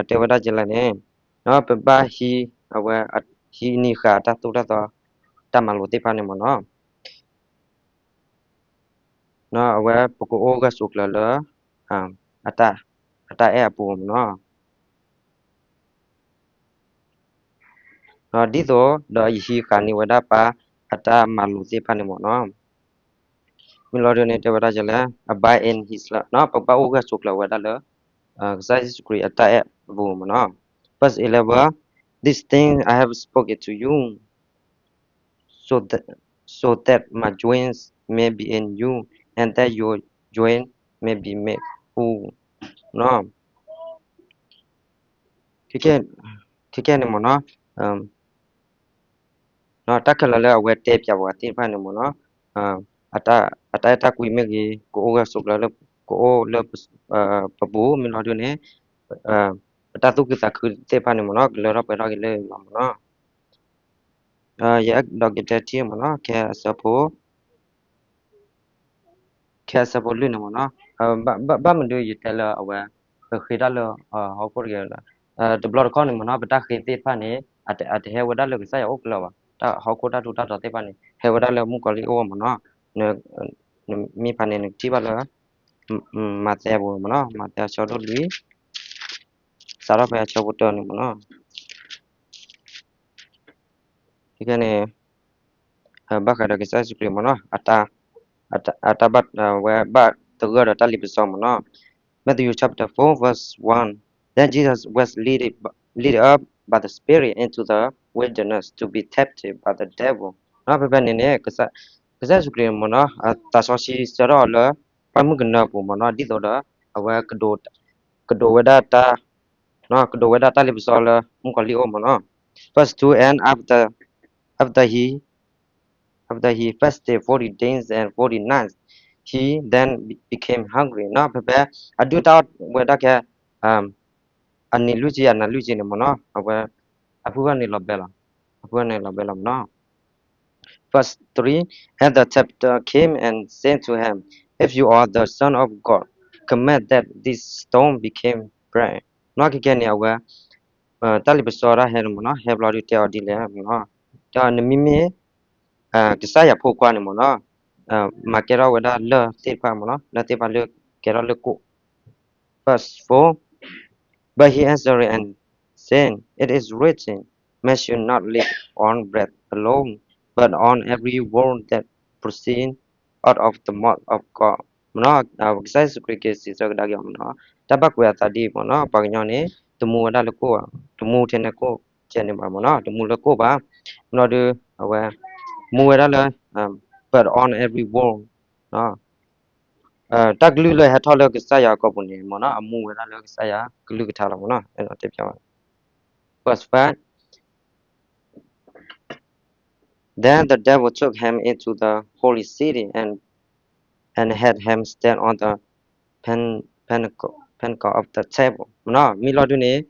တဲဝဲဒၣ်ကလဲၣ်န့ၣ်, ပဘၣ်ဟံး အဝဲ ဟံးန့ၢ်ဃာ်အတၢ်သိၣ်တၢ်သီ တၢ်မၤလိာ်သ့ၣ်တဖၣ်န့ၣ်မ့ၢ်နီၤ. အဝဲပကအိၣ်ဂၢၢ်ဆိးကျၢၤလၢ အတၢ်အဲၣ်အပူၤမ့ၢ်နီၤ. ဒ်သိးဒီးယဟံးဃာ်န့ၢ်ဝဲဒၣ်ပၢ်အတၢ်မၤလိာ်သ့ၣ်တဖၣ်န့ၣ်မ့ၢ်နီၤ. မ့ၢ်လီၤဒုးန့ၣ် တဲဝဲဒၣ်ကလဲၣ် abide in his love နီၤ, ပဘၣ်အိၣ်ဂၢၢ်ဆိးကျၢၤဝဲဒၣ်လၢ ကစၢ်ယ့ၣ်ၡူးခရံာ်အတၢ်အဲၣ်အပူၤမ့ၢ်နီၤ. Verse eleven, These things I have spoken to you, so that, so that my joy may be in you, and that your joy may be made full. ခဲကဲန့ၣ်မ့ၢ်နီၤ, တၢ်ခဲလၢာ်လၢအဝဲတဲပၠးပှၤသ့ၣ်တဖၣ်န့ၣ်မ့ၢ်နီၤ, အတၢ်အဲၣ်တၢ်ကွံမ့ၢ်ဂ့ၤ ကအိၣ်ဂၢၢ်ဆိးကျၢၤလၢ ကအိၣ်လၢပပူၤ မ့ၢ်လီၤဒုးန့ၣ် ပတၢ်သူၣ်ခုသးခုသ့ၣ်တဖၣ်န့ၣ်မ့ၢ်နီၤ ကလၢထီၣ်ပှဲၤထီၣ်က့ၤလၢလီၤမ့ၢ်နီၤ. ယအဲၣ်ဒိးကတဲထံမ့ၢ်နီၤ ခဲအဆၢဖိ ခဲအဆၢဖိလွံၢ်န့ၣ်မ့ၢ်နီၤ, ဘၣ်မနုၤယတဲလၢအဝဲ ပဃ့တၢ်လၢဟီၣ်ခိၣ်တဂ့ၤလီၤ. တဘျီတခီၣ်န့ၣ်မ့ၢ်နီၤ ပတၢ်ဃ့သ့ၣ်တဖၣ်န့ၣ် အတဟဲဝဲဒၣ်လၢကစၢ်ယွၤအိၣ်ကလၢၤဘၣ်, တၢ်ဟီၣ်ခိၣ်တၢ်ထူးတၢ်တီၤသ့ၣ်တဖၣ်န့ၣ် ဟဲဝဲဒၣ်လၢမုၣ်ကီၤလံၢ်အအိၣ်မ့ၢ်နီၤ. နမ့ၢ်ဖးန့ၣ် နကထံၣ်ဘၣ်လၢ မးသဲပူၤမ့ၢ်နီၤ, မးသဲအဆၢဒိၣ်လွံၢ် စးထီၣ်ဖဲအဆၢဖိတၢန့ၣ်မ့ၢ်နီၤ. ခဲကဲန့ၣ် ဘၣ်ဃးဒီးကစၢ်ယ့ၣ်ၡူးခရံာ်မ့ၢ်နီၤ အတၢ်ဘၣ်ဝဲဘၣ်သဂၢၢ်ဒီးတၢ်လ့ပစီမ့ၢ်နီၤ. Matthew chapter four verse one. Then Jesus was led, led up by the Spirit into the wilderness to be tempted by the devil. ဖဲဖဲန့ၣ်န့ၣ် ကစၢ်ယ့ၣ်ၡူးခရံာ်မ့ၢ်နီၤ သးစီဆှံစၢထီၣ်အီၤလၢ ပှၢ်မုၢ်ကနၢပူၤမ့ၢ်နီၤ ဒ်သိးဒီး အဝဲ ကဒိးဝဲဒၣ်တၢ် ကဒိးဝဲဒၣ်တၢ်လ့ပစီလၢမုၣ်ကီၤလံၢ်အအိၣ်မ့ၢ်နီၤ. Verse two. And after, after he, after he fasted forty days and forty nights, he then be- became hungry. နီၤ ဖဲဖဲ အဒုၣ်တၢ်အီၣ်ဝဲဒၣ်ခဲ အနံၤလွံၢ်ဆံ အနၤလွံၢ်ဆံန့ၣ်မ့ၢ်နီၤ အဝဲ အဖုၣ်ဂၢၢ်န့ၣ်လီၤဘဲလီၤ, အဖုၣ်ဂၢၢ်န့ၣ်လီၤဘဲလီၤမ့ၢ်နီၤ. Verse three. And the tempter came and said to him, If you are the Son of God, command that this stone became bread. နီၤ ခဲကဲန့ၣ် အဝဲ တၢ်လ့ပစီတၢ်ဟဲန့ၣ်မ့ၢ်နီၤ ဟဲဘျီဒုးတဲအီၤဒ်လဲၣ်မ့ၢ်နီၤ, ဒီးနမ့မ့ၢ် ကစၢ်ယွၤဖိခွါန့ၣ်မ့ၢ်နီၤ မၤကဲထီၣ်ဝဲဒၣ်လၢၢ်သ့ၣ်တဖၣ်မ့ၢ်နီၤ လၢၢ်သ့ၣ်တဖၣ်လၢကဲထီၣ်လၢကိၣ် Verse four. But he answered and said, It is written, Man should not live on bread alone, but on every word that proceeds out of the mouth of God. မ့ၢ်နီၤ ကစၢ်ယ့ၣ်ၡူးခရံာ်က့ၤစံးဆၢကဒါက့ၤအီၤမ့ၢ်နီၤ တၢ်ဘၣ်ကွဲးအသးဒ်အံၤမ့ၢ်နီၤ ပှၤကညီန့ၣ် တမူဝဲဒၣ်လၢကိၣ်ဘၣ်, တမူထဲန့ၣ်ကိၣ်ကဲန့ၣ်ဘၣ်မ့ၢ်နီၤ တမူလၢကိၣ်ဘၣ်, မ့ၢ်နီၤဒုး အဝဲ မူဝဲဒၣ်လၢ but on every word တၢ်ကလုၢ်လၢဟဲထီၣ်လၢကစၢ်ယွၤအကိာ်ပူၤန့ၣ်မ့ၢ်နီၤ အမူဝဲဒၣ်လၢကစၢ်ယွၤကလုၢ်ကထါလီၤမ့ၢ်နီၤ အဲၣ်ဒိးတဲပျးဝဲ Verse five. Then the devil took him into the holy city and, and had him stand on the pin- pinnacle, pinnacle of the temple. မ့ၢ်နီၤ မ့ၢ်လီၤဒုးန့ၣ်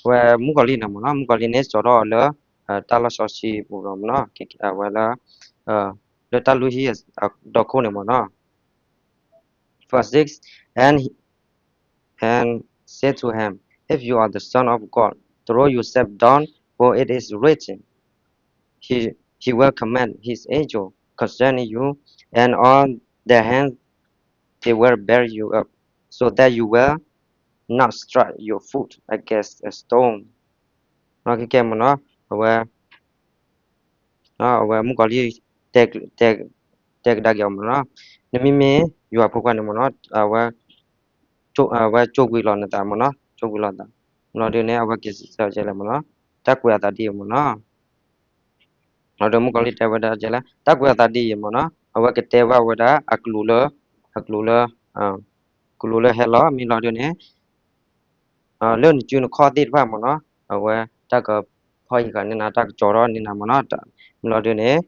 အဝဲမုၣ်ကီၤလံၢ်န့ၣ်မ့ၢ်နီၤ မုၣ်ကီၤလံၢ်န့ၣ် စိာ်ထီၣ်အီၤလၢတၢ်လီၢ်စီဆှံပူၤလီၤမ့ၢ်နီၤ အဝဲလၢ လၢတၢ်လုၢ်ဟံၣ်အဒီခိၣ်န့ၣ်မ့ၢ်နီၤ Verse six. And he, and said to him, If you are the Son of God, throw yourself down, for it is written, He, he will command his angel concerning you, and on their hands they will bear you up, so that you will not strike your foot against a stone. နီၤ ခဲကဲမ့ၢ်နီၤ အဝဲ အဝဲမုၣ်ကီၤလံၢ် တဲ တဲကဒါက့ၤအီၤမ့ၢ်နီၤ နမ့မ့ၢ်ယွၤဖိခွါန့ၣ်မ့ၢ်နီၤ အဝဲ အဝဲကၠိကွံာ်လီၤနသးမ့ၢ်နီၤ ကၠိကွံာ်လီၤသး မ့ၢ်လီၤဒုးန့ၣ် အဝဲက့ၤစံးဆၢကဲလဲၣ်မ့ၢ်နီၤ တၢ်ကွဲးအသးဒ်အံၤမ့ၢ်နီၤ လီၤဒုးမုၣ်ကီၤလံၢ်တဲဝဲဒၣ်ကဲလဲၣ် တၢ်ကွဲးအသးဒ်အံၤမ့ၢ်နီၤ အဝဲကတဲဘၣ်ဝဲဒၣ်အကလူးလၢ အကလူးလၢ ကလူးလၢဟဲလီၤ မ့ၢ်လီၤဒုးန့ၣ် လၢနစုနခီၣ်သ့ၣ်တဖၣ်မ့ၢ်နီၤ အဝဲတၢ်ကဖီၣ်ယံၤဃာ်န့ၢ်နၤ တၢ်ကကၠီထီၣ်န့ၢ်နၤမ့ၢ်နီၤ မ့ၢ်လီၤဒုးန့ၣ်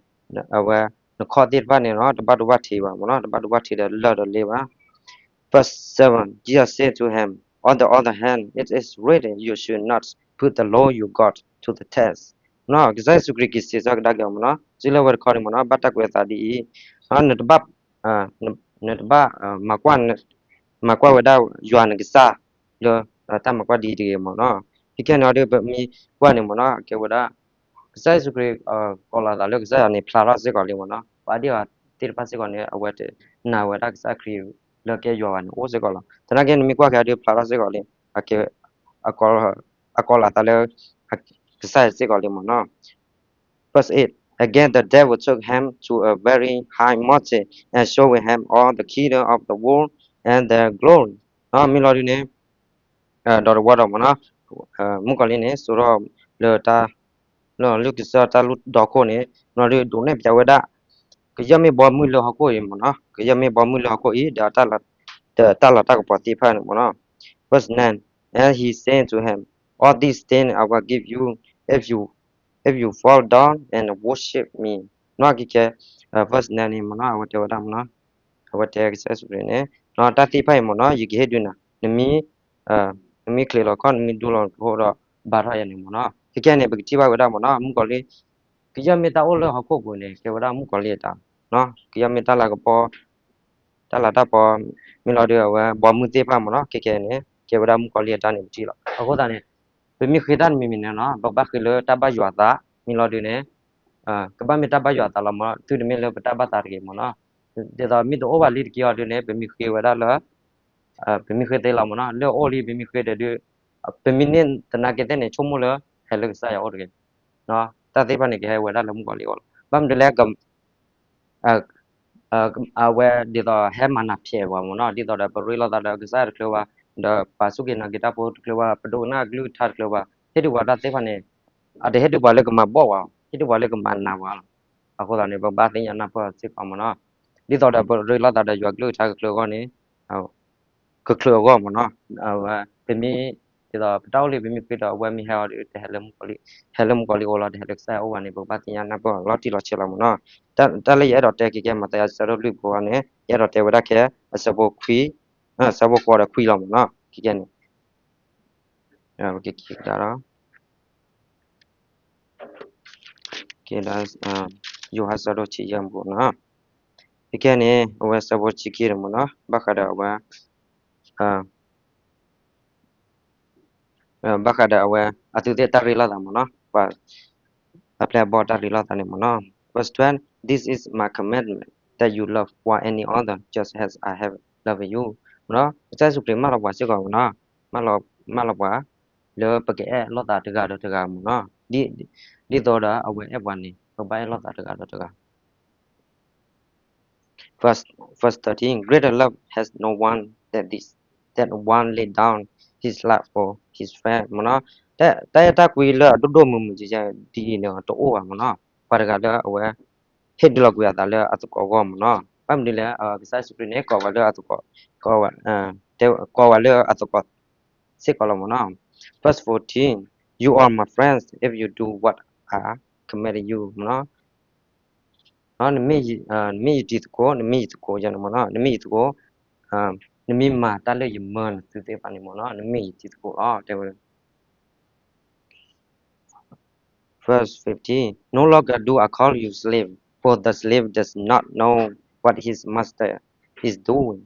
အဝဲ နခီၣ်သ့ၣ်တဖၣ်န့ၣ်နီၤ တဘၣ်ဒိဘၣ်ထံးဘၣ်မ့ၢ်နီၤ တဘၣ်ဒိဘၣ်ထံးဒီးလၢၢ်ဒီးလ့ဘၣ် Verse seven. Jesus said to him, On the other hand, it is written, You should not put the Lord your God to the test. နီၤ ကစၢ်ယ့ၣ်ၡူးခရံာ်က့ၤစံးဆၢကဒါက့ၤအီၤမ့ၢ်နီၤ စုလၢဝဲတခီန့ၣ်မ့ၢ်နီၤ ဘၣ်တၢ်ကွဲးအသးဒ်အံၤ နတဘၣ် နတဘၣ် မၤကွၢ် မၤကွၢ်ဝဲဒၣ်ယွၤနကစၢ်လၢ တၢ်မၤကွၢ်ဒ်အံၤတဂ့ၤမ့ၢ်နီၤ ခဲကဲန့ၣ်အီၤဒုး ပမ့ၢ်ကွၢ်န့ၣ်မ့ၢ်နီၤ ကဲဝဲဒၣ် ကစၢ်ယ့ၣ်ၡူးခရံာ် ကိးလီၤသးလၢကစၢ်ယွၤန့ၣ် ဖျါထီၣ်စ့ၢ်ကီးလံမ့ၢ်နီၤ ပှၤဒ့ၣ်အီၤသ့ၣ်တဖၣ်စ့ၢ်ကီးန့ၣ် အဝဲတနာ်ဝဲဒၣ်ကစၢ်ခရံာ်လၢကဲယွၤဘၣ်န့ၣ် အိၣ်စ့ၢ်ကီးလီၤ သနာ်က့နမ့ၢ်ကွၢ်က့ၤအီၤဒုး ဖျါထီၣ်စ့ၢ်ကီးလံ အကိးလီၤသးလၢ ကစၢ်ယွၤစ့ၢ်ကီးလံမ့ၢ်နီၤ Verse eight. Again, the devil took him to a very high mountain and showed him all the kingdom of the world and their glory. မ့ၢ်လီၤဒုးန့ၣ် ဒီးတဝီဒီးမ့ၢ်နီၤ မုၣ်ကီၤလံၢ်န့ၣ် စိာ်ထီၣ်လၢတၢ် လၢကစၢ်တၢ်လုၢ်ဒီခိၣ်န့ၣ် မ့ၢ်လီၤဒုးဒိးနဲၣ်ပၠးဝဲဒၣ် ကယဲၢ်မ့ၢ်ဘီမုၢ်လၢဟီၣ်ခိၣ်အံၤမ့ၢ်နီၤ ကယဲၢ်မ့ၢ်ဘီမုၢ်လၢဟီၣ်ခိၣ်အံၤ ဒီးတၢ်လီၢ်တၢ်ကပီၤသ့ၣ်တဖၣ်န့ၣ်မ့ၢ်နီၤ Verse nine. And he said to him, All these things I will give you if you if you fall down and worship me. နီၤ ကဲကဲ verse nine န့ၣ်မ့ၢ်နီၤ အဝဲတဲဝဲဒၣ်မ့ၢ်နီၤ အဝဲတဲကစၢ်ယ့ၣ်ၡူးခရံာ်န့ၣ် နီၤ တၢ်သ့ၣ်တဖၣ်အံၤမ့ၢ်နီၤ ယကဟ့ၣ်ဒုးနၤ နမ့ၢ် နမ့ၢ်ချ့လီၤခီၣ် နမ့ၢ်ဒိလီၤတဖိဒီး ဘါထီၣ်ယၤန့ၣ်မ့ၢ်နီၤ ကဲကဲန့ၣ် ပကထံၣ်ဘၣ်ဝဲဒၣ်မ့ၢ်နီၤ မုၣ်ကီၤလံၢ် ကယဲၢ်မ့ၢ်တၢ်အိၣ်လၢဟီၣ်ခိၣ်ပူၤန့ၣ် ကဲဝဲဒၣ်မုၣ်ကီၤလံၢ်အတၢ်, ကယဲၢ်မ့ၢ်တၢ်လၤကပီၤ, တၢ်လၤတၢ်ပီၤ, မ့ၢ်လီၤဒုးအဝဲ ဘီမုၢ်သ့ၣ်တဖၣ်မ့ၢ်နီၤ ခဲကဲန့ၣ် ကဲဝဲဒၣ်မုၣ်ကီၤလံၢ်အတၢ်န့ၣ်ပထံၣ်လီၤ. အဃိသတးန့ၣ် ပမ့ၢ်ဃ့တၢ်တမံၤမံၤန့ၣ်နီၤ ပကဘၣ်ဃ့လၢတၢ်ဘၣ်ယွၤအသး, မ့ၢ်လီၤဒုးန့ၣ် ကဘၣ်မ့ၢ်တၢ်ဘၣ်ယွၤအသးလီၤမ့ၢ်နီၤ သုတမ့ၢ်လၢပတၢ်ဘၣ်သးတဂ့ၤမ့ၢ်နီၤ. ဒ်သိးမ့ၢ်တအိၣ်ဘၣ်လံတက့ၢ်အီၤဒုးန့ၣ် ပမ့ၢ်ဃ့ဝဲဒၣ်လၢ ပမ့ၢ်ဃ့သ့လီၤမ့ၢ်နီၤ လၢအအိၣ်လံ ပမ့ၢ်ဃ့ဒီးဒုး ပမ့ၢ်န့ၢ်သနာ်က့သ့ၣ်န့ၣ် ဆိကမိၣ်လၢ ဟဲလၢကစၢ်ယွၤအိၣ်တဂ့ၤ, တၢ်သ့ၣ်တဖၣ်န့ၣ် ကဟဲဝဲဒၣ်လၢမုၣ်ကီၤလံၢ်အအိၣ်လီၤ. ဘၣ်မနုၤလဲၣ် အဝဲဒ်သိးဟဲမၤနၢၤဖျဲးပှၤမ့ၢ်နီၤ ဒ်သိးဒီးပရ့လိာ်သးဒီးကစၢ်ယွၤတချုးဘၣ်, ဒီးပာ်စူၢ်က့ၤနာ်က့ၤတၢ်ဖိတချုးဘၣ်, ပဒိကနၣ်အကလုၢ်ကထါတချုးဘၣ်, ဟ့ၣ်ဒုးပှၤတၢ်သ့ၣ်တဖၣ်န့ၣ် အတဟ့ၣ်ဒုးပှၤလၢကမၤဘီၣ်ပှၤ, ဟ့ၣ်ဒုးပှၤလၢကမၤနၢၤပှၤလီၤ. အဃိသတးန့ၣ် ပကဘၣ်သ့ၣ်ညါနၢ်ပၢၢ်စ့ၢ်ကီးမ့ၢ်နီၤ ဒ်သိးဒီးပရ့လိာ်သးဒီးယွၤကလုၢ်ကထါကချုးအဂီၢ်န့ၣ် ကချုးအဂီၢ်မ့ၢ်နီၤ, ပမ့ၢ် ဒ်သိးပတၢ်အိၣ်လံ ပမ့ၢ်ဃ့ဒီးအဝဲမ့ၢ်ဟဲအီၤဒီး တဟဲလၢမုၣ်ကီၤလံၢ်, ဟဲလၢမုၣ်ကီၤလံၢ်အအိၣ်လီၤ တဟဲလၢကစၢ်ယွၤအိၣ်ဘၣ်န့ၣ် ပကဘၣ်သ့ၣ်ညါနၢ်ပၢၢ်အီၤလီၤတံၢ်လီၤဆဲးလီၤမ့ၢ်နီၤ. တၢ်လၢယအဲၣ်ဒိးတဲခဲကဲ မးသဲအဆၢဒိၣ်လွံၢ်ဖိန့ၣ် ယအဲၣ်ဒိးတဲဝဲဒၣ်ခဲ အဆၢဖိခွံ, အဆၢဖိဃိးဒီးခွံလီၤမ့ၢ်နီၤ ခဲကဲန့ၣ် ပကက့ၤကဒါဒီး ကဲဒၣ် ယိၤဟၣ်ဆၢဒိၣ်ဆံယဲၢ်မ့ၢ်နီၤ, ခဲကဲန့ၣ် အဝဲဆၢဖိဆံခံန့ၣ်မ့ၢ်နီၤ ဘၣ်ဃးဒီးအဝဲ ဘၣ်ဃးဒီးအဝဲ အသူးသ့ၣ်တၢ်ရ့လိာ်သးမ့ၢ်နီၤ, ပှၤအပျဲၢ်အဘီၣ်တၢ်ရ့လိာ်သးန့ၣ်မ့ၢ်နီၤ. Verse twelve, This is my commandment, that you love one another just as I have loved you. မ့ၢ်နီၤ ကစၢ်ယ့ၣ်ၡူးခရံာ်မၢလီၤပှၤစ့ၢ်ကီးမ့ၢ်နီၤ, မၢလီၤပှၤ လၢပကအဲၣ်လိာ်သးတဂၤဒီးတဂၤမ့ၢ်နီၤ, ဒ်သိးဒီးအဝဲအဲၣ်ပှၤန့ၣ် ပဘၣ်အဲၣ်လိာ်သးတဂၤဒီးတဂၤ Verse, verse thirteen, Greater love has no one than this, that one lay down his life for his friend. မ့ၢ်နီၤ, တၢ်အဲၣ်တၢ်ကွံလၢအဒိၣ်ဒိၣ်မုၢ်မုၢ် ဒ်အံၤန့ၣ်တအိၣ်ဘၣ်မ့ၢ်နီၤ, ပှၤတဂၤလၢအဝဲ ဟ့ၣ်ဒုးလီၤကွံာ်အသးလၢအသကိးအဂီၢ်မ့ၢ်နီၤ. ဘၣ်မနုၤလဲၣ်, ကစၢ်ယ့ၣ်ၡူးခရံာ်န့ၣ် ကိးဝဲလၢအသကိး, ကိးဝဲလၢအသကိးစ့ၢ်ကီးလီၤမ့ၢ်နီၤ. Verse fourteen, You are my friends if you do what I command you မ့ၢ်နီၤ. နမ့ၢ်ယတံၤသကိး, နမ့ၢ်ယတံၤသကိးယဲန့ၣ်မ့ၢ်နီၤ, နမ့ၢ်ယတံၤသကိး, နမ့ၢ်မၤတၢ်လၢယမၢနသုသ့ၣ်တဖၣ်န့ၣ်မ့ၢ်နီၤ, နမ့ၢ်ယတံၤသကိးလီၤ တဲဝဲ Verse fifteen, No longer do I call you slave, for the slave does not know what his master is doing,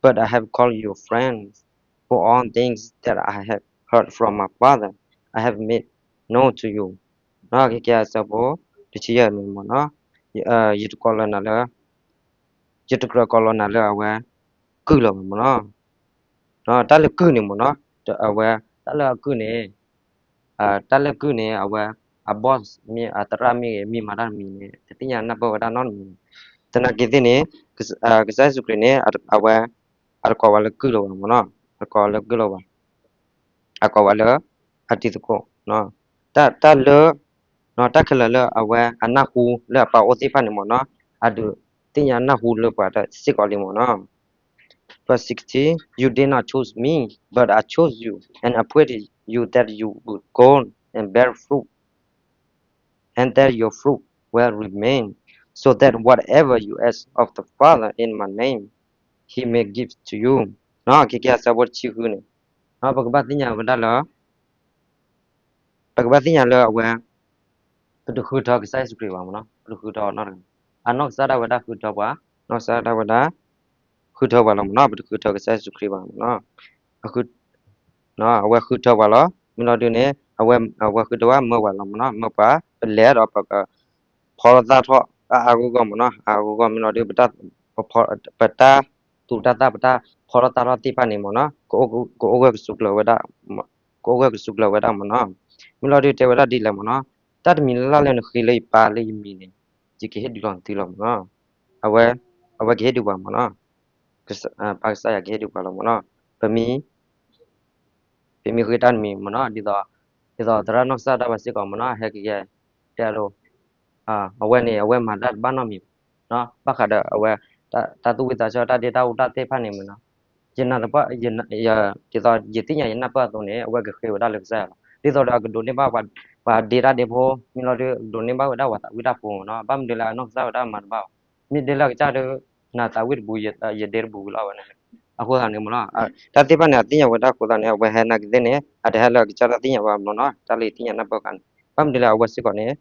but I have called you friends, for all things that I have heard from my Father I have made known to you. ခဲကဲအဆၢဖိ တဆံယဲၢ်န့ၣ်မ့ၢ်နီၤ, ယတကိးလၢနၤလၢ ယတကြၢးကိးလီၤနၤလၢအဝဲ ကုၢ်လၢၤဘၣ်မ့ၢ်နီၤ. တၢ်လၢကုၢ်န့ၣ်မ့ၢ်နီၤ, အဝဲ တၢ်လၢအကုၢ်န့ၣ် တၢ်လၢအကုၢ်န့ၣ် အဝဲ အ boss မ့ၢ် အသရၣ်မ့ၢ်ဂ့ၤ မ့ၢ်မၤတၢ်တမံၤန့ၣ် တသ့ၣ်ညါနၢ်ပၢၢ်ဝဲဒၣ်နီတမံၤ. သနာ်က့သ့ၣ်န့ၣ် ကစၢ်ယ့ၣ်ၡူးခရံာ်န့ၣ် အဝဲ အတကိးဝဲလၢကုၢ်လၢၤဘၣ်မ့ၢ်နီၤ, အတကိးလၢကုၢ်လၢၤဘၣ်, အကိးဝဲလၢ အတံၤသကိး, တၢ်လၢ တၢ်ခဲလၢာ်လၢအဝဲအနၢ်ဟူလၢအပၢ်အိၣ်သ့ၣ်တဖၣ်န့ၣ်မ့ၢ်နီၤ, အဒုးသ့ၣ်ညါနၢ်ဟူလၢပှၤတစ့ၢ်ကီးလံမ့ၢ်နီၤ. Verse sixteen, You did not choose me, but I chose you and appointed you that you would go and bear fruit, and that your fruit will remain, so that whatever you ask of the Father in my name, he may give to you. ခဲကဲအဆၢဖိတဆံဃုန့ၣ် ပကဘၣ်သ့ၣ်ညါဝဲဒၣ်လၢ ပကဘၣ်သ့ၣ်ညါလၢအဝဲ ပတဃုထၢကစၢ်ယ့ၣ်ၡူးခရံာ်ဘၣ်မ့ၢ်နီၤ, ပတဃုထၢအီၤနီတဂၤ, အနီၢ်ကစၢ်ဒၣ်ဝဲဒၣ်ဃုထၢပှၤ, နီၢ်ကစၢ်ဒၣ်ဝဲဒၣ် ဃုထၢပှၤလီၤမ့ၢ်နီၤ, ပတဃုထၢကစၢ်ယ့ၣ်ၡူးခရံာ်ဘၣ်မ့ၢ်နီၤ, အဝဲဃုထၢပှၤလီၤ, မ့ၢ်လီၤဒုးန့ၣ် အဝဲဃုထၢပှၤမၢပှၤလီၤမ့ၢ်နီၤ, မၢပှၤ ပလဲၤဒီးပက ဖီထီၣ်သၣ်ထီၣ်အါအါဂီၢ်ဂီၢ်မ့ၢ်နီၤ, အါအါဂီၢ်ဂီၢ်မ့ၢ်လီၤဒုး ပတၢ်သူၣ်တၢ်သၣ် ပတၢ်ဖီထီၣ်သၣ်ထီၣ်သ့ၣ်တဖၣ်န့ၣ်မ့ၢ်နီၤ, ကအိၣ်ဂၢၢ်ကစူးကျၢၤဝဲဒၣ်, ကအိၣ်ဂၢၢ်ကစူးကျၢၤဝဲဒၣ်မ့ၢ်နီၤ, မ့ၢ်လီၤဒုးတဲဝဲဒၣ်ဒ်လဲၣ်မ့ၢ်နီၤ, တၢ်တမံၤလၢ်လၢ်လၢနဃ့လၢယပၢ်လၢယမံၤန့ၣ် ယကဟ့ၣ်ဒုးလီၤနသုလီၤမ့ၢ်နီၤ, အဝဲ အဝဲကဟ့ၣ်ဒုးပှၤမ့ၢ်နီၤ, ပၢ်ကစၢ်ယွၤကဟ့ၣ်ဒုးပှၤလီၤမ့ၢ်နီၤ, ပမ့ၢ် ပမ့ၢ်ဃ့တၢ်တမံၤမ့ၢ်နီၤ, ဒ်သိး ဒ်သိးသရၣ်နီၢ်ကစၢ်ဒၣ်ဝဲစ့ၢ်ကီးမ့ၢ်နီၤ, ဟဲက့ၤကဲ တဲအလိၤ, အဝဲန့ၣ် အဝဲမၤတၢ်တဘၣ်နီတမံၤဘၣ်, ဘၣ်ဃးဒီးအဝဲ တၢ်သူၣ်ဝံၣ်သးဆၢ တၢ်ဒ့တၢ်အူတၢ်သ့ၣ်တဖၣ်န့ၣ်မ့ၢ်နီၤ, ယနၢ်တပၣ် ဒ်သိးယသ့ၣ်ညါယနၢ်ပၢၢ်အသိးန့ၣ် အဝဲကဃ့ဝဲဒၣ်လၢကစၢ်ယွၤလီၤ, ဒ်သိးဒီးအကဒိးန့ၢ်ဘၣ် ပှၤဒ့တၢ်ဒ့ဖိ မ့ၢ်လီၤဒုး ကဒိးန့ၢ်ဘၣ်ဝဲဒၣ်ပှၤသးဝံၣ်တၢ်ဖိမ့ၢ်နီၤ, ဘၣ်မနုၤလၢအနီၢ်ကစၢ်ဝဲဒၣ်မၤတဘၣ်ဘၣ်, မ့ၢ်ဒ်လၢအကစၢ်ဒုး နၤသးဝံၣ်တဘူး ယဒ့တဘူးဝံၤလီၤဝဲန့ၣ်, အဃိသတးန့ၣ်မ့ၢ်နီၤ, တၢ်သ့ၣ်တဖၣ်န့ၣ် အသ့ၣ်ညါဝဲဒၣ်အဃိသတးန့ၣ် အဝဲဟဲနာ်က့သ့ၣ်န့ၣ် အတဟဲလၢအကစၢ်တၢ်သ့ၣ်ညါဘၣ်မ့ၢ်နီၤ, တၢ်လၢယသ့ၣ်ညါနၢ်ပၢၢ်အခါန့ၣ် ဘၣ်မနုၤလၢအဝဲစ့ၢ်ကီးန့ၣ်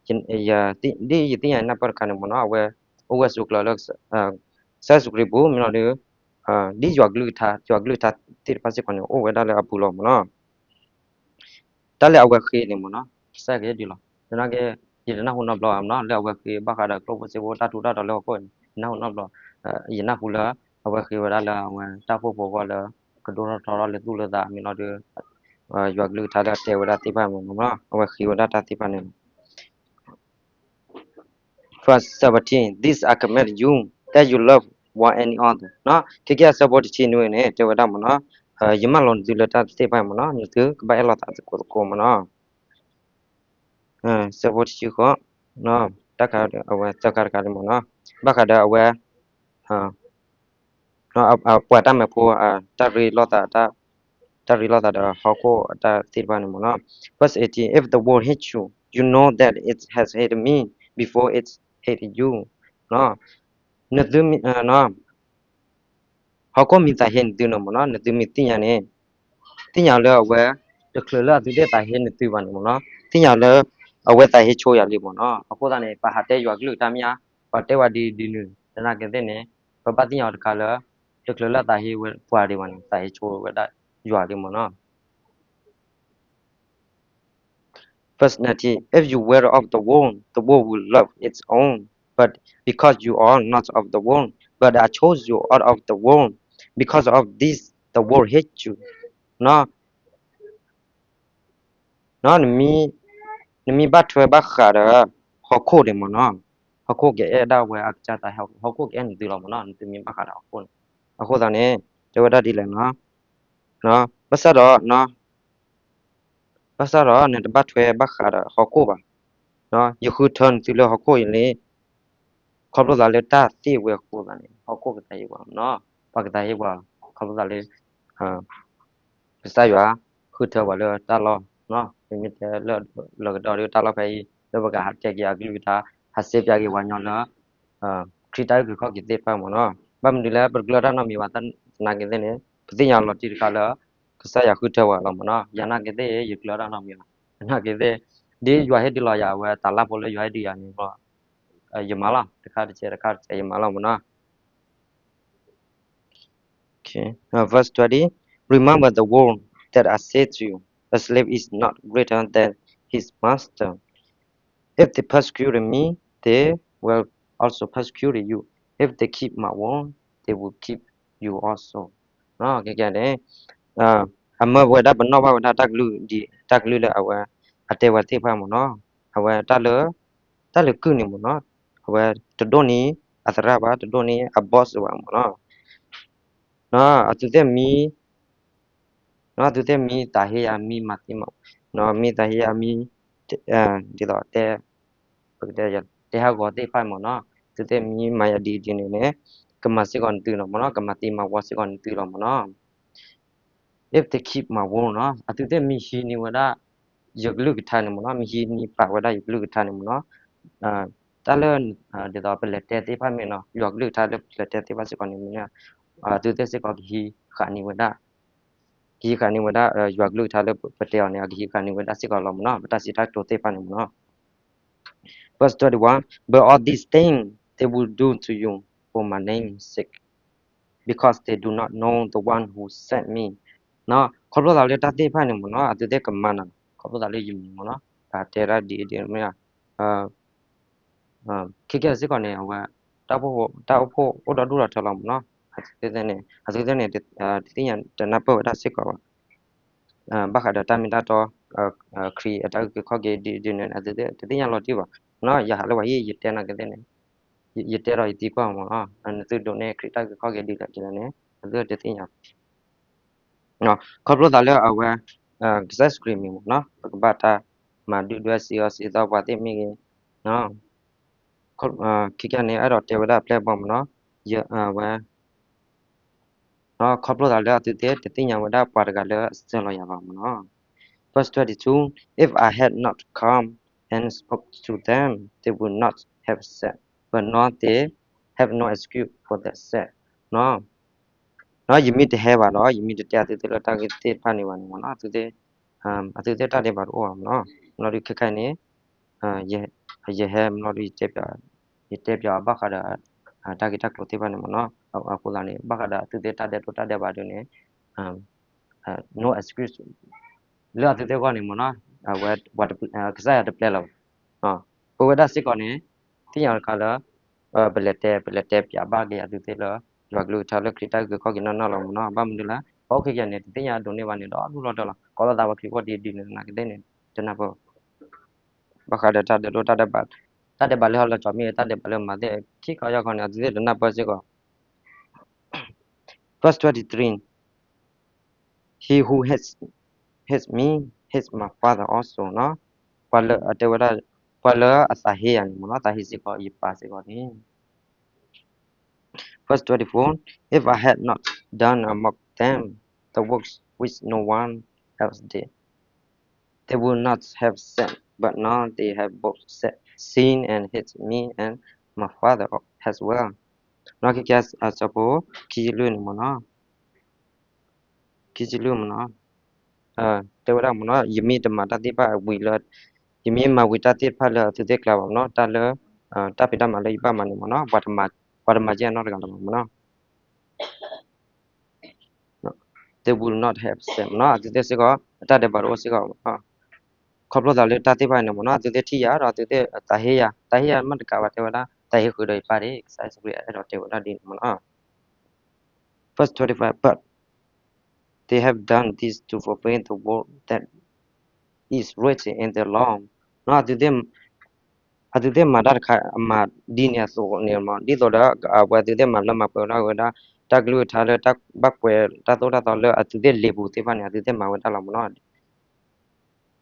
ယ ယ ဒ်ယသ့ၣ်ညါနၢ်ပၢၢ်တခါန့ၣ်မ့ၢ်နီၤ အဝဲ အိၣ်ဝဲဆိးကျၢၤလၢ ကစၢ်ယ့ၣ်ၡူးခရံာ်ပူၤ မ့ၢ်လီၤဒီး ဒ်ယွၤကလုၢ်ကထါ ယွၤကလုၢ်ကထါသ့ၣ်တဖၣ်စ့ၢ်ကီးန့ၣ် အိၣ်ဝဲဒၣ်လၢအပူၤလီၤမ့ၢ်နီၤ. တၢ်လၢအဝဲဃ့န့ၣ်မ့ၢ်နီၤ ကစၢ်ယွၤကဟ့ၣ်ဒုးလီၤ. သနာ်က့ ယတနၢ်ဟူနီတဘျီဘၣ်မ့ၢ်နီၤ လၢအဝဲဃ့ဘၣ်ဃးဒီးကျိၣ်ဖိစ့ဖိတၢ်ထူးတၢ်တီၤလၢဟီၣ်ခိၣ်န့ၣ် ယနၢ်ဟူနီတဘျီ, ယနၢ်ဟူလၢ အဝဲဃ့ဝဲဒၣ်လၢအဝဲတၢ်အိၣ်ဖှိၣ်ဖိအဂီၢ်လၢ ကဒိၣ်ထီၣ်ထီထီၣ်လၢသူၣ်လၢသး မ့ၢ်လီၤဒီး ယွၤကလုၢ်ကထါလၢအတဲဝဲဒၣ်သ့ၣ်တဖၣ်မ့ၢ်နီၤ အဝဲဃ့ဝဲဒၣ်တၢ်သ့ၣ်တဖၣ်န့ၣ်လီၤ. Verse seventeen, This I command you, that you love one another. ခဲကနံၣ်အဆၢဖိတဆံနွံန့ၣ် တဲဝဲဒၣ်မ့ၢ်နီၤ, ယမၢလီၤနသုလၢတၢ်သ့ၣ်တဖၣ်မ့ၢ်နီၤ, နသုကဘၣ်အဲၣ်လိာ်သးသကိးသကိးမ့ၢ်နီၤ. ဆၢဖိတဆံဃိး, တၢ်ခါအဝဲသၢခါတခါန့ၣ်မ့ၢ်နီၤ, ဘၣ်ဃးဒီးအဝဲ ပှၤတၢ်မၢဖိ တၢ်ရ့လိာ်သး တၢ်ရ့လိာ်သးဒီးဟီၣ်ခိၣ်အတၢ်သ့ၣ်တဖၣ်န့ၣ်မ့ၢ်နီၤ. Verse eighteen, If the world hates you, you know that it has hated me before it hated you. နသုမ့ၢ် ဟီၣ်ခိၣ်မ့ၢ်သးဟ့နသုန့ၣ်မ့ၢ်နီၤ, နသုမ့ၢ်သ့ၣ်ညါန့ၣ်, သ့ၣ်ညါလၢအဝဲ တချုးလၢအသုသ့ၣ်သးဟ့နသုဘၣ်န့ၣ်မ့ၢ်နီၤ, သ့ၣ်ညါလၢ အဝဲသးဟ့ဆိယၤလံမ့ၢ်နီၤ. အဃိသတးန့ၣ် ပဟးတဲယွၤကလုၢ်ကထါမ့ၢ်ဧါ, ပှၤတဲဝဲဒ်ဒ်နုၤ သနာ်က့သ့ၣ်န့ၣ် ပဘၣ်သ့ၣ်ညါအီၤတခါလၢ တချုးလၢသးဟ့ဝဲပှၤဒံးဘၣ်န့ၣ် သးဟ့ဆိဝဲဒၣ်ယွၤလံမ့ၢ်နီၤ. Verse nineteen, If you were of the world, the world would love its own. But because you are not of the world, but I chose you out of the world, because of this, the world hates you. နမ့ၢ်ဘၣ်ထွဲဘၣ်ဃးဒီး ဟီၣ်ခိၣ်ဒံးမ့ၢ်နီၤ, ဟီၣ်ခိၣ်ကအဲၣ်ဒၣ်ဝဲအကစၢ်သး, ဟီၣ်ခိၣ်ကအဲၣ်နသုလီၤမ့ၢ်နီၤ, နသုမ့ၢ်ဘၣ်ဃးဒီးဟီၣ်ခိၣ်န့ၣ်. အဃိသတးန့ၣ် တဲဝဲဒၣ်ဒ်လဲၣ်နီၤ, ဘၣ်ဆၣ်ဒီး ဘၣ်ဆၣ်ဒီးနတဘၣ်ထွဲဘၣ်ဃးဒီးဟီၣ်ခိၣ်ဘၣ်. ယဃုထၢနသုလၢဟီၣ်ခိၣ်အံၤလံ, ခီဖျိသးလၢတၢ်သ့ၣ်ဝဲအဃိသတးန့ၣ် ဟီၣ်ခိၣ်ကသးဟ့ပှၤနီၤ, ပှၤကသးဟ့ပှၤ ခီဖျိသးလၢ ကစၢ်ယွၤဃုထၢပှၤလၢတၢ်လီၢ်, မ့မ့ၢ်တဲလၢလီၢ်ကဒီးဒီးတၢ်လီၢ်ဖဲအံၤ လၢပကဟးတဲက့ၤအကလုၢ်ကထါ, ဟးစ့ပၠးက့ၤပှၤကညီလၢ ခရံာ်တၢ်အုၣ်က့ၤခီၣ်က့ၤသ့ၣ်တဖၣ်မ့ၢ်နီၤ, ဘၣ်မနုၤလၢပတကျၢၤတၢ်နီတမံၤဘၣ်, သနာ်က့သ့ၣ်န့ၣ် ပသ့ၣ်ညါလီၤတံၢ်တခါလၢ ကစၢ်ယွၤဃုထၢပှၤလီၤမ့ၢ်နီၤ, ယၤနာ်က့သ့ၣ် ယကျၢၤတၢ်နီတမံၤဘၣ်, သနာ်က့သ့ၣ် ဒ်ယွၤဟ့ၣ်ဒုးလီၤယၤအဝဲတၢ်လၢ်ဖိလၢယွၤဟ့ၣ်ဒုးယၤန့ၣ် ယမၤလီၤ, တခါတစဲးတခါတစဲးယမၤလီၤမ့ၢ်နီၤ. Verse twenty, Remember the word that I said to you, a slave is not greater than his master. If they persecuted me, they will also persecute you. If they keep my word, they will keep you also. ကဲန့ၣ် အမၢဝဲဒၣ်ပနီၣ်ဘၣ်ဝဲဒၣ်တၢ်ကလုၢ်ဒ် တၢ်ကလုၢ်လၢအဝဲ အတဲဝဲသ့ၣ်တဖၣ်မ့ၢ်နီၤ, အဝဲတၢ်လၢ တၢ်လၢကုၢ်န့ၣ်မ့ၢ်နီၤ, အဝဲတဒိၣ်န့ၢ်အသရၣ်ဘၣ်, တဒိၣ်န့ၢ်အ boss ဘၣ်မ့ၢ်နီၤ, အသုသ့ၣ်မံ အသုသ့ၣ်မံသးဟ့ယၤမံမၤသ့မး, မံသးဟ့ယၤမံ ဒ်သိးတဲ ပကတဲ တဲဟးဂီၤသ့ၣ်တဖၣ်မ့ၢ်နီၤ, အသုသ့ၣ်မံမၤယၤဒ်ဒ်န့ၣ်န့ၣ် ကမၤစ့ၢ်ကီးနသုလီၤမ့ၢ်နီၤ, ကမၤသ့မၤဝီစ့ၢ်ကီးနသုလီၤမ့ၢ်နီၤ. If they keep my word နီၤ, အသုသ့ၣ်မံဟံးန့ၢ်ဝဲဒၣ် ယကလုၢ်ကထါန့ၣ်မ့ၢ်နီၤ, မံဟံးန့ၢ်ပာ်ဝဲဒၣ်ယကလုၢ်ကထါန့ၣ်မ့ၢ်နီၤ, တၢ်လၢ ဒ်သိးပလဲၤတဲသ့ၣ်တဖၣ်မ့ၢ်နီၤ, ယွၤကလုၢ်ကထါလၢပလဲၤတဲသ့ၣ်တဖၣ်စ့ၢ်ကီးန့ၣ်မ့ၢ်နီၤ, အသုသ့ၣ်စ့ၢ်ကီးကဟံးဃာ်န့ၢ်ဝဲဒၣ် ကဟံးဃာ်န့ၢ်ဝဲဒၣ် ယွၤကလုၢ်ကထါလၢပတဲအီၤန့ၣ် အကဟံးဃာ်န့ၢ်ဝဲဒၣ်စ့ၢ်ကီးလီၤမ့ၢ်နီၤ, ပတၢ်စံးတၢ်ကတိၤသ့ၣ်တဖၣ်န့ၣ်မ့ၢ်နီၤ. Verse twenty-one, But all these things they will do to you for my name's sake, because they do not know the one who sent me. ခီဖျိသးလၢတၢ်သ့ၣ်တဖၣ်န့ၣ်မ့ၢ်နီၤ အသုသ့ၣ်ကမၤနၤ, ခီဖျိသးလၢယမံၤမ့ၢ်နီၤ တၢ်တဲဒၣ်ဒ်အံၤဒ်မ့ၢ် ခဲကဲစ့ၢ်ကီးန့ၣ် အဝဲ တၢ်အိၣ်ဖှိၣ်အိၣ်ဒီဒူၣ်ဒီထၢလီၤမ့ၢ်နီၤ, အသုသ့ၣ်န့ၣ် အသုသ့ၣ်န့ၣ် တသ့ၣ်ညါတနၢ်ပၢၢ်ဝဲဒၣ်စ့ၢ်ကီးဘၣ်, ဘၣ်ဃးဒီးတၢ်မ့ၢ်တၢ်တီ ခရံာ်အတၢ်အုၣ်က့ၤခီၣ်က့ၤဒ်ဒ်န့ၣ် အသုသ့ၣ်တသ့ၣ်ညါလီၤတံၢ်ဘၣ်, ယဟးလၢပှၤဟံၣ် ယတဲနာ်က့သ့ၣ်န့ၣ် ယတဲဒီးယသံကွၢ်မ့ၢ်နီၤ, နသုဒိးန့ၢ်ခရံာ်တၢ်အုၣ်က့ၤခီၣ်က့ၤဒ်လဲၣ်ဒ်လဲၣ်န့ၣ် အသုတသ့ၣ်ညါ ခီဖျိသးလၢအဝဲ ကစၢ်ယ့ၣ်ၡူးခရံာ်မံၤမ့ၢ်နီၤ ပကဘၣ်တၢ်မၤဒုၣ်ဒွဲၣ်စံးအီၣ်စံးသီပှၤသ့ၣ်မ့ၢ်ဂ့ၤ, ခဲကနံၣ်န့ၣ် အဲၣ်ဒိးတဲဝဲဒၣ်အပျဲၢ်အဘီၣ်မ့ၢ်နီၤ, ဝဲ ခီဖျိသးလၢအသုသ့ၣ်တသ့ၣ်ညါဝဲဒၣ်ပှၤတဂၤလၢအဆၢလီၤယၤဘၣ်မ့ၢ်နီၤ. Verse twenty-two, If I had not come and spoke to them, they would not have said, but now they have no excuse for their sin. ယမ့ၢ်တဟဲဘၣ်ဒီး ယမ့ၢ်တတဲအသုသ့ၣ်လၢတၢ်ဂ့ၢ်သ့ၣ်တဖၣ်န့ၣ်ဘၣ်န့ၣ်မ့ၢ်နီၤ အသုသ့ၣ်တၢ်ဒဲးဘးတအိၣ်ဘၣ်မ့ၢ်နီၤ, လီၤဒုးခဲခါအံၤန့ၣ် ယ ယဟဲမနီၤဒီး ယတဲပၠးအီၤဘၣ်ဃးဒီး တၢ်ဂ့ၢ်တၢ်ကျိၤသ့ၣ်တဖၣ်န့ၣ်မနီၤ. အဃိသတးန့ၣ် ဘၣ်ဃးဒီးအသုသ့ၣ်တၢ်ဒဲးတိၢ်တၢ်ဒဲးဘးဒ်န့ၣ် no excuse လၢအသုသ့ၣ်အဂီၢ်န့ၣ်မနီၤ. အဝဲ ကစၢ်ယွၤတပျဲလီၤဘၣ်. ပဝဲဒၣ်စ့ၢ်ကီးန့ၣ် သ့ၣ်ညါတခါလၢ ပလဲၤတဲ ပလဲၤတဲပၠးဘၣ်က့ၤအသုသ့ၣ်လၢ ယွၤကလုၢ်ကထါလၢခရံာ်တၢ်အုၣ်က့ၤခီၣ်က့ၤနီၢ်နီၢ်လီၤမနီၤ. ဘၣ်မနုၤလဲၣ် ပှၤအိၣ်ခဲကနံၣ်န့ၣ် တသ့ၣ်ညါဒိးန့ၢ်ဘၣ်န့ၣ်ဒီး ဒူၣ်လီၤတၢၢ်လီၤ. ကိးလီၤသးပှၤခရံာ်ဖိဒ်ဒ်န့ၣ်နာ်ကသ့ၣ်န့ၣ် တနၢ်ပၢၢ် ဘၣ်ဃးဒီးတၢ်ဒဲးတိၢ်တၢ်ဒဲးဘး, တၢ်ဒဲးဘးလၢဟီၣ်လီၤကီးမ့ၢ်ဂ့ၤ တၢ်ဒဲးဘးလၢမၤသ့ၣ် ခံခီယီၢ်ခီန့ၣ် အသုသ့ၣ်တနၢ်ပၢၢ်စ့ၢ်ကီး. Verse twenty-three, He who hates, hates me, hates my Father also နီၤ. ပှၤလၢအတဲဝဲဒၣ် ပှၤလၢအသးဟ့ယၤန့ၣ်မနီၤ သးဟ့စ့ၢ်ကီး ယပၢ်စ့ၢ်ကီးန့ၣ် Verse twenty-four, If I had not done among them the works which no one else did, they would not have said, but now they have both said, seen and hate me and my Father as well. နီၢ်ကကဲအဆၢဖိ ခံဆံလွံၢ်န့ၣ်မနီၤ ခံဆံလွံၢ်မနီၤ တဲဝဲဒၣ်မနီၤ ယမ့ၢ်တမၤတၢ်သ့ၣ်တဖၣ်ဝံၤလၢ ယမ့ၢ်မၤဝံၤတၢ်သ့ၣ်တဖၣ်လၢအသုသ့ၣ်ကျါဘၣ်မနီၤ တၢ်လၢ တၢ်ဖံးတၢ်မၤလၢယဘၣ်မၤန့ၣ်မနီၤ ပှၤတမၤကဲအနီၢ်တဂၤလၢၤဘၣ်မနီၤ They would not have said မနီၤ အသုသ့ၣ်စ့ၢ်ကီး အတၢ်ဒဲးဘးတအိၣ်စ့ၢ်ကီး ခီဖျိသးလၢတၢ်သ့ၣ်တဖၣ်န့ၣ်မနီၤ အသုသ့ၣ်ထံၣ်ယၤဒီးအသုသ့ၣ်သးဟ့ယၤ သးဟ့ယၤမ့ၢ်တကးဘၣ်တဲဝဲဒၣ် သးဟ့ဃုာ်ဒီးယပၢ်ဒၣ် ကစၢ်ယ့ၣ်ၡူးခရံာ်အဲၣ်ဒိးတဲဝဲဒၣ်ဒ်န့ၣ်မနီၤ Verse twenty-five, But they have done this to fulfill the word that is written in the law. နီၤ အသုသ့ၣ်မၤတၢ်တခါ အမၤဒ်န့ၣ်အသိးန့ၣ်မနီၤ ဒ်သိးဒီး အဝဲအသုသ့ၣ်မၤလၢမၤပှဲၤဝဲဒၣ်ဝဲဒၣ် တၢ်ကလုၢ်ကထါလၢတၢ်ဘၣ်ကွဲးတၢ်သိၣ်တၢ်သီလၢအသုသ့ၣ်လံာ်ပူၤသ့ၣ်တဖၣ်န့ၣ် အသုသ့ၣ်မၤဝဲဒၣ်လီၤမနီၤ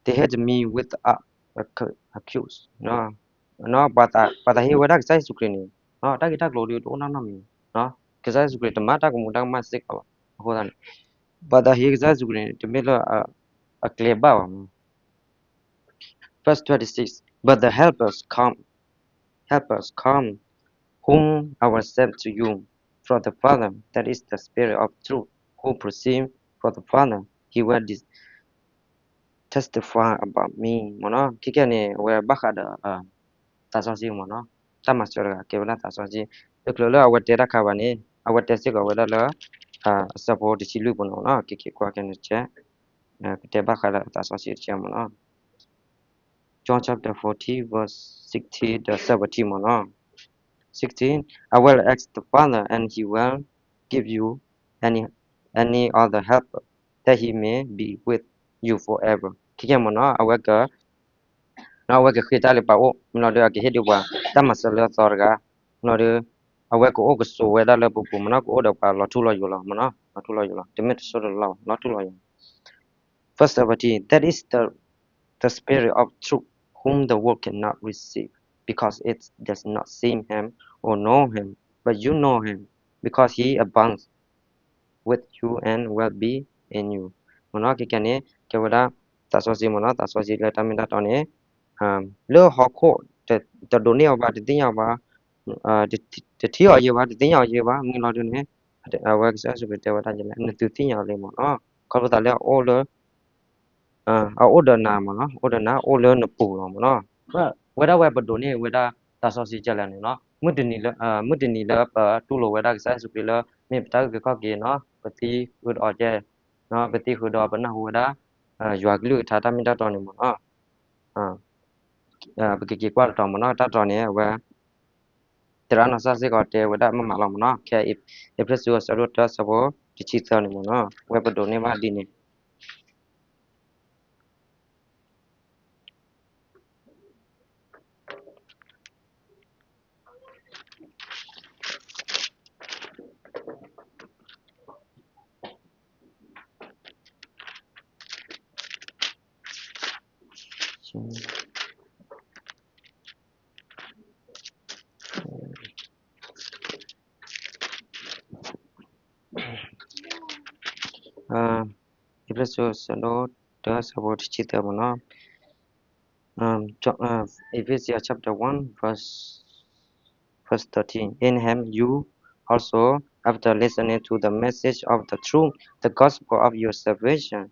They had me without accuse ပှၤသးဟ့ဝဲဒၣ်ကစၢ်ယ့ၣ်ၡူးခရံာ်န့ၣ် တၢ်ဂ့ၢ်တၢ်ကျိၤဒုးတအိၣ်နီတမံၤ ကစၢ်ယ့ၣ်ၡူးခရံာ်တမၤတၢ်ကမူၤတၢ်ကမၣ်စ့ၢ်ကီးဘၣ် အဃိသတးန့ၣ် ပှၤသးဟ့ကစၢ်ယ့ၣ်ၡူးခရံာ်န့ၣ် တမ့ၢ်လၢအကျဲဘၣ်ဘၣ်မနီၤ Verse twenty-six, But the helpers come, helpers come, whom I will send to you from the Father, that is the Spirit of truth, who proceeds from the Father, he will testify about me မနီၤ ခဲကဲန့ၣ် အဝဲဘၣ်ဃးဒီး သးစီဆှံမနီၤ တၢ်မၤစၢၤတဂၤကဲဝဲဒၣ်သးစီဆှံ တချုးလၢအဝဲတဲတၢ်ခါဘၣ်န့ၣ် အဝဲတဲစ့ၢ်ကီးဝဲဒၣ်လၢ အဆၢဖိတဆံလွံၢ်ပူၤန့ၣ်မနီၤ ကက့ၤကွၢ်ကဲန့ၣ်ကဲ ကတဲဘၣ်ဃးဒီးသးစီဆှံတကဲမနီၤ John chapter fourteen, verse sixteen ဒီး seventeen မနီၤ sixteen, I will ask the Father, and he will give you any, any other helper, that he may be with you forever. ခဲကဲမနီၤ အဝဲက အဝဲကဃ့တၢ်လၢပှၤအိၣ် မနီၤဒီး အကဟ့ၣ်ဒုးပှၤ တၢ်မၤစၢၤလၢအသီတဂၤ မနီၤဒီး အဝဲကအိၣ်ကဆိးဝဲဒၣ်လၢပပူၤမနီၤ ကအိၣ်ဒီးပှၤလီၤထူလီၤယိာ်လီၤမနီၤ လီၤထူလီၤယိာ်လီၤ တမ့ၢ်တစိၢ်တလီၢ် လီၤထူလီၤယိာ် Verse seventeen, that is the, the Spirit of truth, whom the world cannot receive, because it does not see him or know him, but you know him, because he abides with you and will be in you. မနီၤ ခဲကဲန့ၣ် ကဲဝဲဒၣ် သးစီဆှံမနီၤ သးစီဆှံလၢတၢ်မ့ၢ်တၢ်တီန့ၣ် လၢဟီၣ်ခိၣ် တဒိးန့ၢ်အီၤဘၣ် တသ့ၣ်ညါအီၤဘၣ် တထံၣ်အီၤယဲဘၣ် တသ့ၣ်ညါအီၤယဲဘၣ် မုၢ်လီၤဒုန့ၣ် အဝဲကစၢ်ယ့ၣ်ၡူးခရံာ်တဲဝဲဒၣ်ယဲလဲၣ် နသုသ့ၣ်ညါအီၤလံမနီၤ ခီဖျိသးလၢအအိၣ်လၢ အအိၣ်ဒီးနၤမနီၤ အိၣ်ဒီးနၤ အိၣ်လၢနပူၤလီၤမနီၤ ဝဲဒၣ်ဝဲပဒိးန့ၢ်ဝဲဒၣ်သးစီဆှံကလဲၣ်န့ၣ်လီၤ မုၢ်တနံၤလၢ မုၢ်တနံၤလၢပတူၢ်လိာ်ဝဲဒၣ်ကစၢ်ယ့ၣ်ၡူးခရံာ်လၢ မ့ၢ်ပတၢ်အုၣ်က့ၤခီၣ်က့ၤနီၤ ပသံဃုာ်ဒီးအီၤကဲ ပသံဃုာ်ဒီးပနၢ်ဟူဝဲဒၣ် ယွၤကလုၢ်ကထါတၢ်မ့ၢ်တၢ်တီန့ၣ်မနီၤ ပကက့ၤကွၢ်တတီၤမနီၤ တၢ်တီၤန့ၣ် အဝဲ သရၣ်နီၢ်ကစၢ်စ့ၢ်ကီးတဲဝဲဒၣ်မးမးလီၤမနီၤ ခဲအ့းဖ့းစူးအဆၢဒိၣ်တၢ အဆၢဖိတဆံသၢန့ၣ်မနီၤ ဝဲပဒိးန့ၢ်ဘၣ်ဒ်န့ၣ် အ့းဖ့းစူးအဆၢဒိၣ်တၢ အဆၢဖိတဆံသၢမနီၤ John, uh, Ephesians chapter one, verse, verse thirteen. In him you also, after listening to the message of the truth, the gospel of your salvation,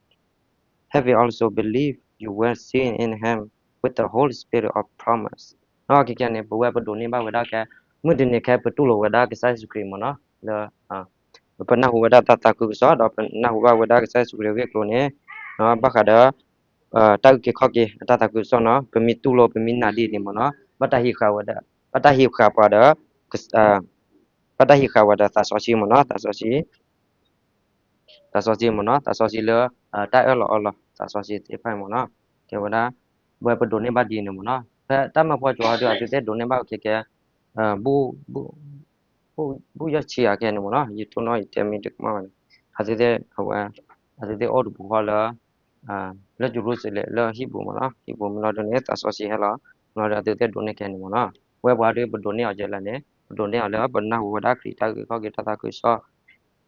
having also believed, you were sealed in him with the Holy Spirit of promise, နီၢ်ကဲကဲန့ၣ် ပဝဲပဒိးန့ၢ်ဘၣ်ဝဲဒၣ်ကဲ မုၢ်တနံၤခဲ ပတူၢ်လိာ်ဝဲဒၣ်ကစၢ်ယ့ၣ်ၡူးခရံာ်မ့ၢ်နီၢ် လၢ ပနၢ်ဟူဝဲဒၣ်တၢ်သးခုကစီၣ် ဒီးပနၢ်ဟူဘၣ်ဝဲဒၣ်ကစၢ်ယ့ၣ်ၡူးခရံာ်အဂ့ၢ်အကျိၤန့ၣ် ဘၣ်ဃးဒီး တၢ်အုၣ်က့ၤခီၣ်က့ၤအတၢ်သးခုကစီၣ်နီၢ် ပမ့ၢ်တူၢ်လိာ် ပမ့ၢ်နာ်ဒ်န့ၣ်မ့ၢ်နီၢ် ဘၣ်တၢ်ဟံးဃာ်ဝဲဒၣ် ဘၣ်တၢ်ဟံးဃာ်ပှၤဒီး ဘၣ်တၢ်ဟံးဃာ်ဝဲဒီးသးစီဆှံမ့ၢ်နီၢ် သးစီဆှံ သးစီဆှံမ့ၢ်နီၢ် သးစီဆှံလၢ တၢ်အၢၣ်လီၤအီလီၤ သးစီဆှံသ့ၣ်တဖၣ်မ့ၢ်နီၢ် ကဲဝဲဒၣ် ပဝဲပဒိးန့ၢ်ဘၣ်ဒ်န့ၣ်မ့ၢ်နီၢ် ဖဲတၢ်မၢဖိကၠိၤဟီဒီး အသုသ့ၣ်ဒိးန့ၢ်ဘၣ်ကဲကဲ ဘူၣ် ဘူၣ်ယဲၢ်ဆံအကဲန့ၣ်မ့ၢ်နီၢ် ယတိၢ်နီၣ်ယတဲမ့ၢ်တကမၣ်ဘၣ်န့ၣ် အသုသ့ၣ်အဝဲ အသုသ့ၣ်အိၣ်တပူၤဃီလၢ လၢယရူၤၡလ့ၣ် လၢဟံၣ်ပူၤမ့ၢ်နီၢ် ဟံၣ်ပူၤမ့ၢ်လီၤဒုးန့ၣ် သးစီဆှံဟဲလီၤ မ့ၢ်လီၤဒုး အသုသ့ၣ်ဒိးန့ၢ်ကဲန့ၣ်မ့ၢ်နီၢ် ဝဲပှၤဒုးပဒိးန့ၢ်အီၤကဲလၢာ်န့ၣ် ပဒိးန့ၢ်အီၤလၢ ပနၢ်ဟူဝဲဒၣ်ခရံာ်တၢ်အုၣ်က့ၤခီၣ်က့ၤတၢ်သးခုကစီၣ်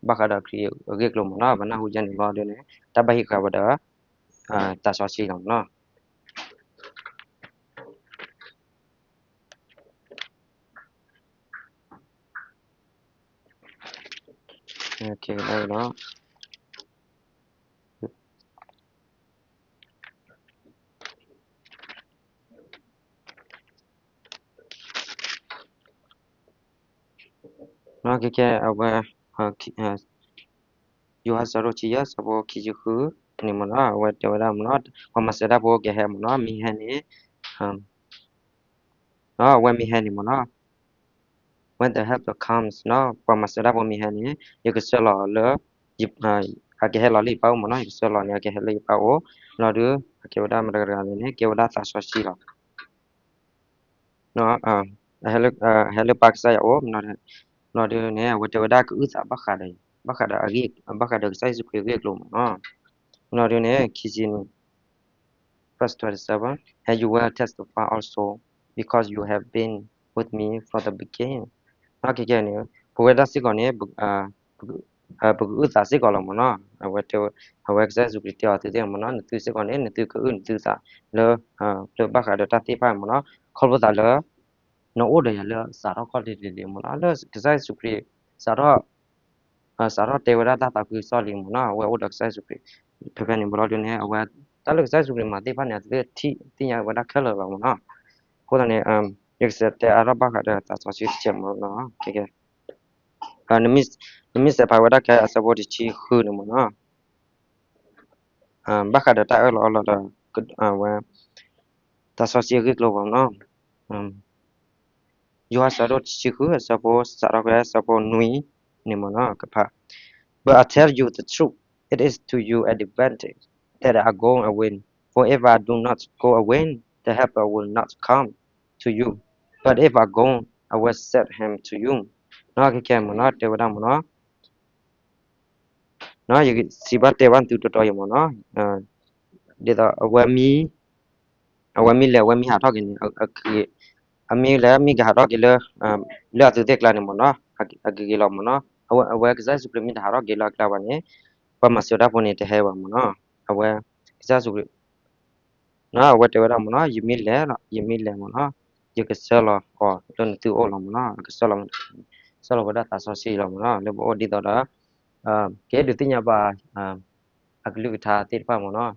ဘၣ်ဃးဒီးခရံာ်အဂ့ၢ်အကျိၤမ့ၢ်နီၢ် ပနၢ်ဟူယဲန့ၣ်လီၤဒုးန့ၣ် တၢ်ဘၣ်ဟံးဃာ်ဝဲဒီး သးစီဆှံလီၤမ့ၢ်နီၢ် လီၤ နီၢ်ကဲကဲ အဝဲ ယိၤဟၣ်ဆၢဒိၣ်ဆံယဲၢ် ဆၢဖိခံဆံဃုန့ၣ်မ့ၢ်နီၢ် အဝဲတဲဝဲဒၣ်မ့ၢ်နီၢ် ပှၤမၤစၢၤတၢ်ဖိကဟဲမ့ၢ်နီၢ် မ့ၢ်ဟဲန့ၣ် အဝဲမ့ၢ်ဟဲန့ၣ်မ့ၢ်နီၢ် When the helper comes နီၢ် ပှၤမၤစၢၤတၢ်ဖိမ့ၢ်ဟဲန့ၣ် ယကဆှၢလီၤလၢ အကဟဲလီၤလၢယပၢ်အိၣ်မ့ၢ်နီၢ် ယကဆှၢလီၤန့ၣ် အကဟဲလၢယပၢ်အိၣ် လီၤဒုး အကဲဝဲဒၣ်မတၤတဂၤလဲၣ်န့ၣ် ကဲဝဲဒၣ်သးစီဆှံလီၤ ဟဲလၢပၢ်ကစၢ်ယွၤအိၣ် လီၤဒုးန့ၣ် အဝဲတဲဝဲဒၣ်ကအုၣ်သးဘၣ်ဃးဒီး ဘၣ်ဃးဒီးအဂ့ၢ် ဘၣ်ဃးဒီးကစၢ်ယ့ၣ်ၡူးခရံာ်အဂ့ၢ်အကျိၤမ့ၢ်နီၢ် လီၤဒုးန့ၣ် ခံဆံန့ၣ် verse twenty-seven, and you will testify also, because you have been with me from the beginning. နီၢ်ကဲကဲန့ၣ် ပဝဲဒၣ်စ့ၢ်ကီးန့ၣ် ပကအုၣ်သးစ့ၢ်ကီးလီၤမ့ၢ်နီၢ် အဝဲတဲ အဝဲကစၢ်ယ့ၣ်ၡူးခရံာ်တဲအီၤသုသ့ၣ်မ့ၢ်နီၢ် နသုစ့ၢ်ကီးန့ၣ် နသုကအုၣ်နသုသးလၢ လၢဘၣ်ဃးဒီးတၢ်သ့ၣ်တဖၣ်မ့ၢ်နီၢ် ခီဖျိသးလၢ နအိၣ်ဒီးယၤလၢစးထီၣ်ခီၣ်ထံးတလ့ၤမ့ၢ်နီၢ် လၢကစၢ်ယ့ၣ်ၡူးခရံာ် စးထီၣ် စးထီၣ်တဲဝဲဒၣ်တၢ်သးခုကစီၣ်လံမ့ၢ်နီၢ် အဝဲအိၣ်ဒီးကစၢ်ယ့ၣ်ၡူးခရံာ် ဖဲဖဲန့ၣ်မ့ၢ်လီၤဒုးန့ၣ် အဝဲ တၢ်လၢကစၢ်ယ့ၣ်ၡူးခရံာ်မၤသ့ၣ်တဖၣ်န့ၣ် အသုသ့ၣ်ထံၣ်သ့ၣ်ညါဝဲဒၣ်ခဲလၢာ်လီၤမ့ၢ်နီၢ် အဃိသတးန့ၣ် ယကစးတဲအါထီၣ်ဘၣ်ဃးဒီးသးစီဆှံတစဲးမ့ၢ်နီၢ် နမ့ၢ်စဲးဖးဝဲဒၣ်ခဲအဆၢဖိတဆံဃုန့ၣ်မ့ၢ်နီၢ် ဘၣ်ဃးဒီးတၢ်အၢၣ်လီၤအီလီၤဒီး အဝဲ သးစီဆှံအဂ့ၢ်ကျိၤမ့ၢ်နီၢ် ယိၤဟၣ်ဆၢဒိၣ်တဆံဃု အဆၢဖိစးထီၣ်ဖဲအဆၢဖိနွံ န့ၣ်မ့ၢ်နီၢ် ကဖး But I tell you the truth, it is to your advantage that I go away. For if I do not go away, the Helper will not come to you. But if I go, I will send him to you. နီၢ်ကဲကဲမ့ၢ်နီၢ် တဲဝဲဒၣ်မ့ၢ်နီၢ် နီၢ် ယစံးဘၣ်တဲဘၣ်သုတီတီအံၤမ့ၢ်နီၢ် ဒ်သိးအဝဲမ့ၢ် အဝဲမ့ၢ်လဲၤ အဝဲမ့ၢ်ဟးထီၣ်က့ၤန့ၣ် အမ့ၢ်လဲၤမ့ၢ်ကဟးထီၣ်က့ၤလၢ လၢအသုသ့ၣ်ကျါန့ၣ်မ့ၢ်နီၢ် အကက့ၤလီၤမ့ၢ်နီၢ် အဝဲကစၢ်ယ့ၣ်ၡူးခရံာ်မ့ၢ်တဟးထီၣ်က့ၤလၢအကျါဘၣ်န့ၣ် ပှၤမၤစၢၤတၢ်ဖိန့ၣ်တဟဲဘၣ်မ့ၢ်နီၢ် အဝဲ ကစၢ်ယ့ၣ်ၡူးခရံာ် နီၢ် အဝဲတဲဝဲဒၣ်မ့ၢ်နီၢ် ယမ့ၢ်လဲၤလီၤ ယမ့ၢ်လဲၤမ့ၢ်နီၢ် ယကဆှၢလီၤအီၤလၢနသုအိၣ်လီၤမ့ၢ်နီၢ် ကဆှၢလီၤ ဆှၢလီၤဝဲဒၣ်သးစီဆှံလီၤမ့ၢ်နီၢ် လၢပအိၣ်ဒ်သိးဒီး ကဲဒုးသ့ၣ်ညါဘၣ် အကလုၢ်ကထါသ့ၣ်တဖၣ်မ့ၢ်နီၢ်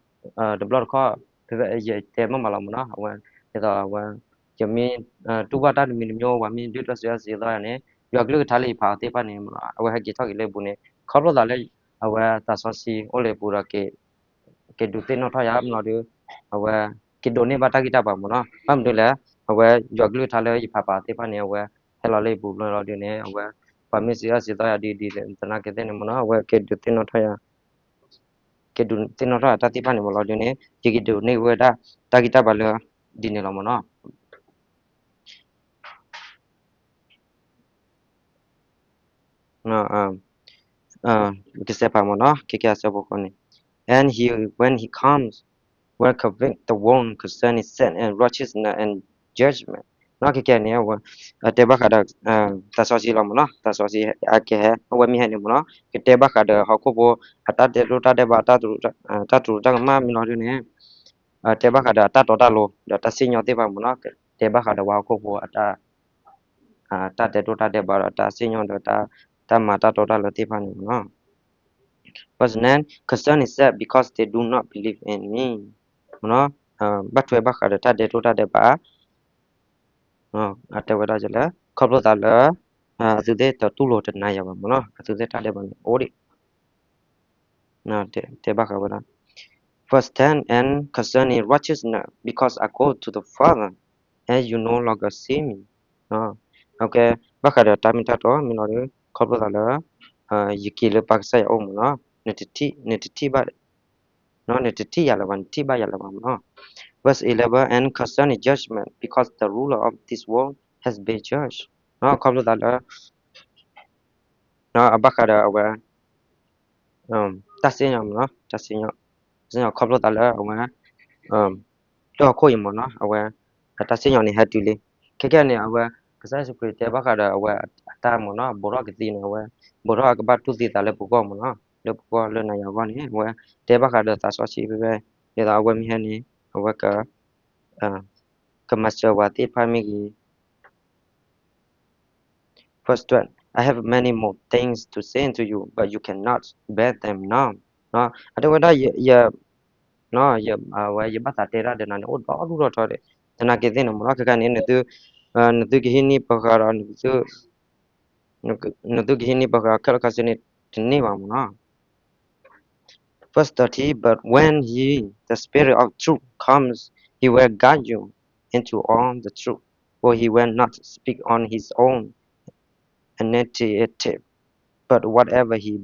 တဘျီတခီၣ် ဖဲဖဲယတဲမ့ၢ်မးလီၤမ့ၢ်နီၢ် အဝဲ ဒ်သိးအဝဲ ယမ့ၢ် တူၢ်ဘၣ်တၢ်တမံၤတမံၤ ပှၤမ့ၢ်ဒုၣ်ဒွဲၣ်စံးအၢစံးသီယၤန့ၣ် ယွၤကလုၢ်ကထါလၢယဖးအီၤသ့ၣ်တဖၣ်န့ၣ်မ့ၢ်နီၢ် အဝဲဟဲက့ၤထီၣ်က့ၤလၢယပူၤန့ၣ် ခီဖျိသးလၢ အဝဲသးစီဆှံအိၣ်လၢယပူၤဒီး က့ၤဒုးသ့ၣ်နီၣ်ထီၣ်ယၤမ့ၢ်နီၢ်ဒီး အဝဲ က့ၤဒိးန့ၢ်ဘၣ်တၢ်ဂံၢ်တၢ်ဘါမ့ၢ်နီၢ် ဘၣ်မနုၤလဲၣ် အဝဲယွၤကလုၢ်ကထါလၢယဖးပာ်သ့ၣ်တဖၣ်န့ၣ် အဝဲဟဲလီၤလၢယပူၤဘျီလီၤဒုးန့ၣ် အဝဲ ပှၤမ့ၢ်စံးအၢစံးသီယၤဒ်ဒ်သနာ်က့သ့ၣ်န့ၣ်မ့ၢ်နီၢ် အဝဲက့ၤဒုးသ့ၣ်နီၣ်ထီၣ်ယၤ က့ၤဒုးသ့ၣ်နီၣ်ထီၣ်ယၤတၢ်သ့ၣ်တဖၣ်န့ၣ်မ့ၢ်လီၤဒုးန့ၣ် ယက့ၤဒိးန့ၢ်ဝဲဒၣ်တၢ်ဂံၢ်တၢ်ဘါလၢ ဒ်န့ၣ်လီၤမ့ၢ်နီၢ် ကစဲးဖးမ့ၢ်နီၢ် ခဲကဲအဆၢဖိဃိးန့ၣ် And he, when he comes, will convict the world concerning sin and righteousness and judgment. နီၢ် ခဲကဲန့ၣ် အဝဲ တဲဘၣ်ဃးဒီး သးစီဆှံလီၤမ့ၢ်နီၢ် သးစီဆှံအကဟဲ အဝဲမ့ၢ်ဟဲန့ၣ်မ့ၢ်နီၢ် ကတဲဘၣ်ဃးဒီးဟီၣ်ခိၣ်ဖိ အတၢ်တဲဒိၣ်တၢ်တဲဘၣ် တၢ်တရူးတၢ်ကမၣ်မ့ၢ်လီၤဒုးန့ၣ် တဲဘၣ်ဃးဒီးအတၢ်တီတၢ်လိၤ ဒီးတၢ်စံၣ်ညီၣ်သ့ၣ်တဖၣ်မ့ၢ်နီၢ် ကတဲဘၣ်ဃးဒီးပှၤဟီၣ်ခိၣ်ဖိအတၢ် တၢ်တဲဒိၣ်တၢ်တဲဘၣ်ဒီးတၢ်စံၣ်ညီၣ်ဒီး တၢ်မၤတၢ်တီတၢ်လိၤသ့ၣ်တဖၣ်န့ၣ်မ့ၢ်နီၢ် Verse nine, concerning sin because they do not believe in me. မ့ၢ်နီၢ် ဘၣ်ထွဲဘၣ်ဃးဒီးတၢ်တဲဒိၣ်တၢ်တဲဘၣ် အတဲဝဲဒၣ်လၢ ခီဖျိသးလၢ အသုသ့ၣ်တတူၢ်လိာ်တနၤယၤဘၣ်မ့ၢ်နီၤ, အသုသ့ၣ်တၢ်ဒဲးဘးန့ၣ် အိၣ်ဒံး တဲဘၣ်ဃးဝဲဒၣ် verse ten, and concerning righteousness, because I go to the Father, and you no longer see me. ဘၣ်ဃးဒီးတၢ်မ့ၢ်တၢ်တီ မ့ၢ်နီၤဒီး ခီဖျိသးလၢ ယက့ၤလၢပၢ်ကစၢ်ယွၤအအိၣ်မ့ၢ်နီၤ, နတထံၣ်ဘၣ် နတထံၣ်ယၤလၢၤဘၣ်, နတထံၣ်ဘၣ်ယၤလၢၤဘၣ်မ့ၢ်နီၤ. Verse eleven, and concerning judgment, because the ruler of this world has been judged. ခီဖျိသးလၢ အဘၣ်ဃးဒီးအဝဲ တၢ်စံၣ်ညီၣ်မ့ၢ်နီၤ, တၢ်စံၣ်ညီၣ် ခီဖျိသးလၢအဝဲ လၢဟီၣ်ခိၣ်အံၤမ့ၢ်နီၤ, အဝဲ အတၢ်စံၣ်ညီၣ်န့ၣ် ဟဲတုၤလံ. ခဲကနံၣ်န့ၣ် အဝဲ ကစၢ်ယ့ၣ်ၡူးခရံာ်တဲဘၣ်ဃးဒီးအဝဲအတၢ်မ့ၢ်နီၤ, ဘူးထီၣ်ကသံန့ၣ် အဝဲ ဘူးထီၣ်အကဘၣ်တူၢ်သံသးလၢပဂီၢ်မ့ၢ်နီၤ, လၢပဂီၢ်လၢနၤယၤအဂီၢ်န့ၣ် အဝဲတဲဘၣ်ဃးဒီးသးစီဆှံဖဲဖဲ ဒ်သိးအဝဲမ့ၢ်ဟဲန့ၣ် အဝဲက ကမၤစၢၤပှၤသ့ၣ်တဖၣ်မ့ၢ်ဂ့ၤ Verse twelve, I have many more things to say to you, but you cannot bear them now. အတဲဝဲဒၣ် ဝဲယဘၣ်သးတဲတၢ်ဒီးနၤန့ၣ် အိၣ်ဒီဒူၣ်ထီၣ်ထီဒီး သနာ်က့သ့ၣ်န့ၣ်မ့ၢ်နီၤ, ခဲကနံၣ်န့ၣ် နသုကဟံးန့ၢ်ပဃာ်ဒီး နသုကဟံးန့ၢ်ပဃာ်ခဲလၢာ်ခဲဆ့န့ၣ် တန့ၢ်ဘၣ်မ့ၢ်နီၤ. Verse thirteen, but when he, the Spirit of truth, comes, he will guide you into all the truth, for he will not speak on his own initiative, but whatever he,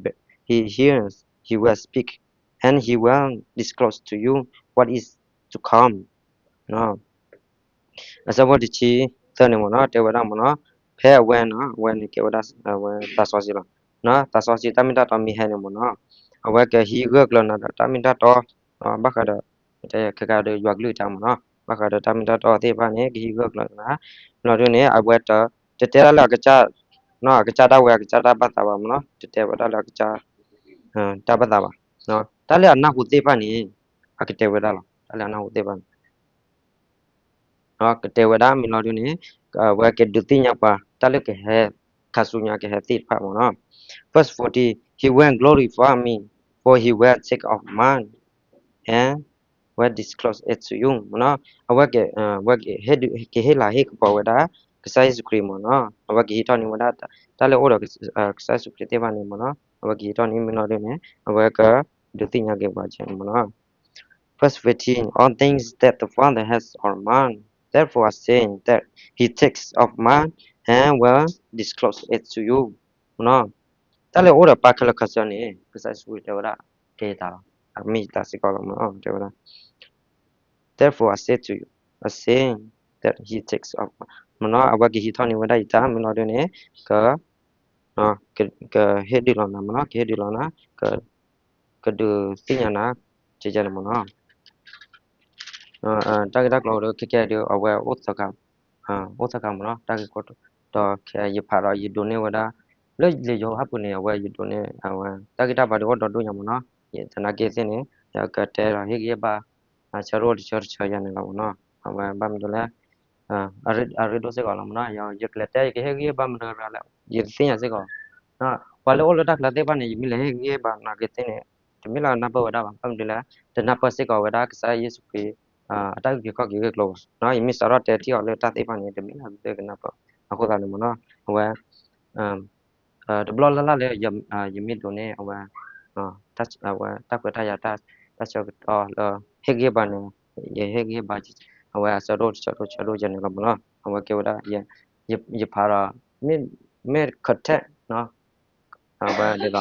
he hears, he will speak, and he will disclose to you what is to come. အဆၢဖိတဆံသၢန့ၣ်မ့ၢ်နီၤ တဲဝဲဒၣ်မ့ၢ်နီၤ, ဖဲအဝဲနီၤ အဝဲန့ၣ်ကဲဝဲဒၣ် အဝဲသးစီဆှံလီၤ. သးစီဆှံတၢ်မ့ၢ်တၢ်တီမ့ၢ်ဟဲန့ၣ်မ့ၢ်နီၤ, အဝဲကဟံးဂၢၢ်ကျၢၤနၤဒီးတၢ်မ့ၢ်တၢ်တီ, ဘၣ်ဃးဒီး ခဲကနံၣ်ဒီးယွၤကလုၢ်ကထါမ့ၢ်နီၤ, ဘၣ်ဃးဒီးတၢ်မ့ၢ်တၢ်တီသ့ၣ်တဖၣ်န့ၣ် ကဟံးဂၢၢ်ကျၢၤနၤ, မ့ၢ်နီၤဒ်န့ၣ် အဝဲတတဲတၢ်လၢအကစၢ်, အကစၢ်ဒၣ်ဝဲအကစၢ်တၢ်ဘၣ်သးဘၣ်မ့ၢ်နီၤ, တတဲဝဲဒၣ်လၢအကစၢ် တၢ်ဘၣ်သးဘၣ်, တၢ်လၢအနၢ်ဟူသ့ၣ်တဖၣ်န့ၣ် အကတဲဝဲဒၣ်လီၤ, တၢ်လၢအနၢ်ဟူသ့ၣ်တဖၣ်န့ၣ် ကတဲဝဲဒၣ်မ့ၢ်နီၤဒ်န့ၣ်, အဝဲကဒုးသ့ၣ်ညါပှၤ တၢ်လၢကဟဲ ခါဆူညါကဟဲသ့ၣ်တဖၣ်မ့ၢ်နီၤ. Verse fourteen, he will glorify me, for he will take of mine and will disclose it to you မ့ၢ်နီၤ. အဝဲ ကဟ့ၣ်လၤဟ့ၣ်ကပီၤဝဲဒၣ် ကစၢ်ယ့ၣ်ၡူးခရံာ်မ့ၢ်နီၤ, အဝဲကဟံးထီၣ်န့ၢ်ဝဲဒၣ် တၢ်လၢအိၣ်ဒီး ကစၢ်ယ့ၣ်ၡူးခရံာ်သ့ၣ်တဖၣ်န့ၣ်မ့ၢ်နီၤ, အဝဲကဟံးထီၣ်န့ၢ်မ့ၢ်နီၤဒ်န့ၣ် အဝဲကဒုးသ့ၣ်ညါက့ၤပှၤကဲန့ၣ်မ့ၢ်နီၤ. Verse fifteen, all things that the Father has are mine. Therefore I say that he takes of mine and will disclose it to you. မ့ၢ်နီၤ, တၢ်လၢအိၣ်ဒီးပၢ်ခဲလၢာ်ခဲဆ့န့ၣ် ကစၢ်ယ့ၣ်ၡူးခရံာ်တဲဝဲဒၣ် ကဲယတၢ်လီၤ, အမ့ၢ်ယတၢ်စ့ၢ်ကီးလီၤ မ့ၢ်နီၤ, တဲဝဲဒၣ် Therefore I say to you, I say that he takes of, မ့ၢ်နီၤ, အဝဲကဟံးထီၣ်န့ၢ်ဝဲဒၣ်ယတၢ် မ့ၢ်နီၤဒ်န့ၣ် က ကဟ့ၣ်ဒုးလီၤနၤ မ့ၢ်နီၤ, ကဟ့ၣ်ဒုးလီၤနၤ, ကဒုးသ့ၣ်ညါနၤ ကဲကဲန့ၣ် မ့ၢ်နီၤ. တၢ်ဂ့ၢ်တၢ်ကျိၤဒီး ခဲကဲဒီး အဝဲ အိၣ်သၢခါ မ့ၢ်နီၤ, တၢ်ဂ့ၢ်ခိၣ်တီ, ဒီးခဲယဖးဒီးယဒိးန့ၢ်ဝဲဒၣ် လၢလံာ်ယိၤဟၣ်ပူၤန့ၣ် အဝဲယဒိးန့ၢ် အဝဲ တၢ်ဂ့ၢ်တၢ်ဘါဒီးအိၣ်ဒီဒူၣ်ညါ မ့ၢ်နီၤ, ယသနာ်က့သ့ၣ်န့ၣ် ယကတဲဒီးဟ့ၣ်ဂံၢ်ဟ့ၣ်ဘါ ဆၢဒိၣ်တဆၢတဆၢယၤန့ၣ်လီၤ မ့ၢ်နီၤ, အဝဲဘၣ်မနုၤလဲၣ် အရ့ဒိၣ်စ့ၢ်ကီးလီၤ မ့ၢ်နီၤ, ယကလဲၤတဲ ယကဟ့ၣ်ဂံၢ်ဟ့ၣ်ဘါမတၤတဂၤလဲၣ် ယတသ့ၣ်ညါစ့ၢ်ကီး, ပှၤလၢအိၣ်လၢတၢ်ချၢသ့ၣ်တဖၣ်န့ၣ် ယမ့ၢ်လဲၤဟ့ၣ်ဂံၢ်ဟ့ၣ်ဘါနာ်က့သ့ၣ်န့ၣ် တမ့ၢ်လၢနၢ်ပၢၢ်ဝဲဒၣ်ဘၣ်, ဘၣ်မနုၤလဲၣ် တနၢ်ပၢၢ်စ့ၢ်ကီးဝဲဒၣ် ကစၢ်ယ့ၣ်ၡူးခရံာ် အတၢ်အုၣ်က့ၤခီၣ်က့ၤဂ့ၢ်ကျိၤဘၣ်, ယမ့ၢ်စးထီၣ်တဲထံၣ်အီၤလၢတၢ်သ့ၣ်တဖၣ်န့ၣ် တမ့ၢ်လၢသုကနၢ်ပၢၢ်, အဃိသတးန့ၣ် မ့ၢ်နီၤ, အဝဲ တဘျီလၢ်လၢ်လၢ ယမ့ၢ်ဒိးန့ၢ်အဝဲ အဝဲတၢ်ခွဲးတၢ်ယာ် တၢ်ဆၢကတီၢ်လၢ ဟ့ၣ်ဂံၢ်ဟ့ၣ်ဘါန့ၣ် ယဟ့ၣ်ဂံၢ်ဟ့ၣ်ဘါ အဝဲအဆၢဒိၣ်တဆၢဒိၣ်ဆၢဒိၣ်ယဲန့ၣ်လီၤ မ့ၢ်နီၤ, အဝဲကဲဝဲဒၣ် ယဖးဒီး မ့ၢ် မ့ၢ်ခထဲ အဝဲဒ်သိး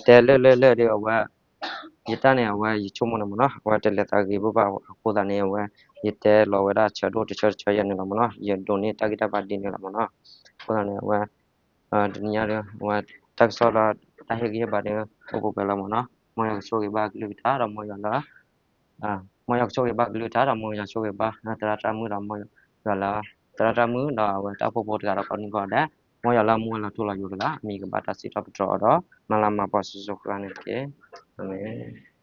တဲလၢလၢလၢဒီး အဝဲ ယတၢ်န့ၣ် အဝဲယဆိကမိၣ်န့ၣ် မ့ၢ်နီၤ, အဝဲတလဲၤသးဂ့ၤဘၣ်ဘၣ်အဃိသတးန့ၣ် အဝဲ ယတဲလီၤဝဲဒၣ်ဆၢဒိၣ်တဆၢတဆၢယဲန့ၣ်လီၤ မ့ၢ်နီၤ, ယဒိးန့ၢ်တၢ်ဂံၢ်တၢ်ဘါဒ်န့ၣ်လီၤ မ့ၢ်နီၤ, အဃိသတးန့ၣ် အဝဲ တနံၤညါဒီး အဝဲ တၢ်ကစီၣ်လၢ တၢ်ဟ့ၣ်ဂံၢ်ဟ့ၣ်ဘါန့ၣ် အိၣ်ပှဲၤပှဲၤလီၤ မ့ၢ်နီၤ, မ်ယွၤကဆိၣ်ဂ့ၤဘၣ်ကလုၢ်ကထါဒီးမ်ယွၤလၢ မ်ယွၤကဆိၣ်ဂ့ၤဘၣ်ကလုၢ်ကထါဒီးမ်ယွၤဆိၣ်ဂ့ၤဘၣ် သရၣ်တၢ်မုၣ်ဒီးမ်ယွၤလၢ သရၣ်တၢ်မုၣ်ဒီးအဝဲတၢ်အိၣ်ဖှိၣ်ဖိတဂၤဒီးကိးဒံကိးဂၤဒဲး, မ်ယွၤလၢမူဝဲလီၤထူလီၤယိာ်တဂၤ အမံၤကဘၣ်တၢ်စံးထီၣ်ပတြၢၤအီၤဒီး မၤလၤမၤပှၤစိၤစိၤဃၣ်ဃၣ်န့ၣ်တက့ၢ်. အၤမ့ၣ်.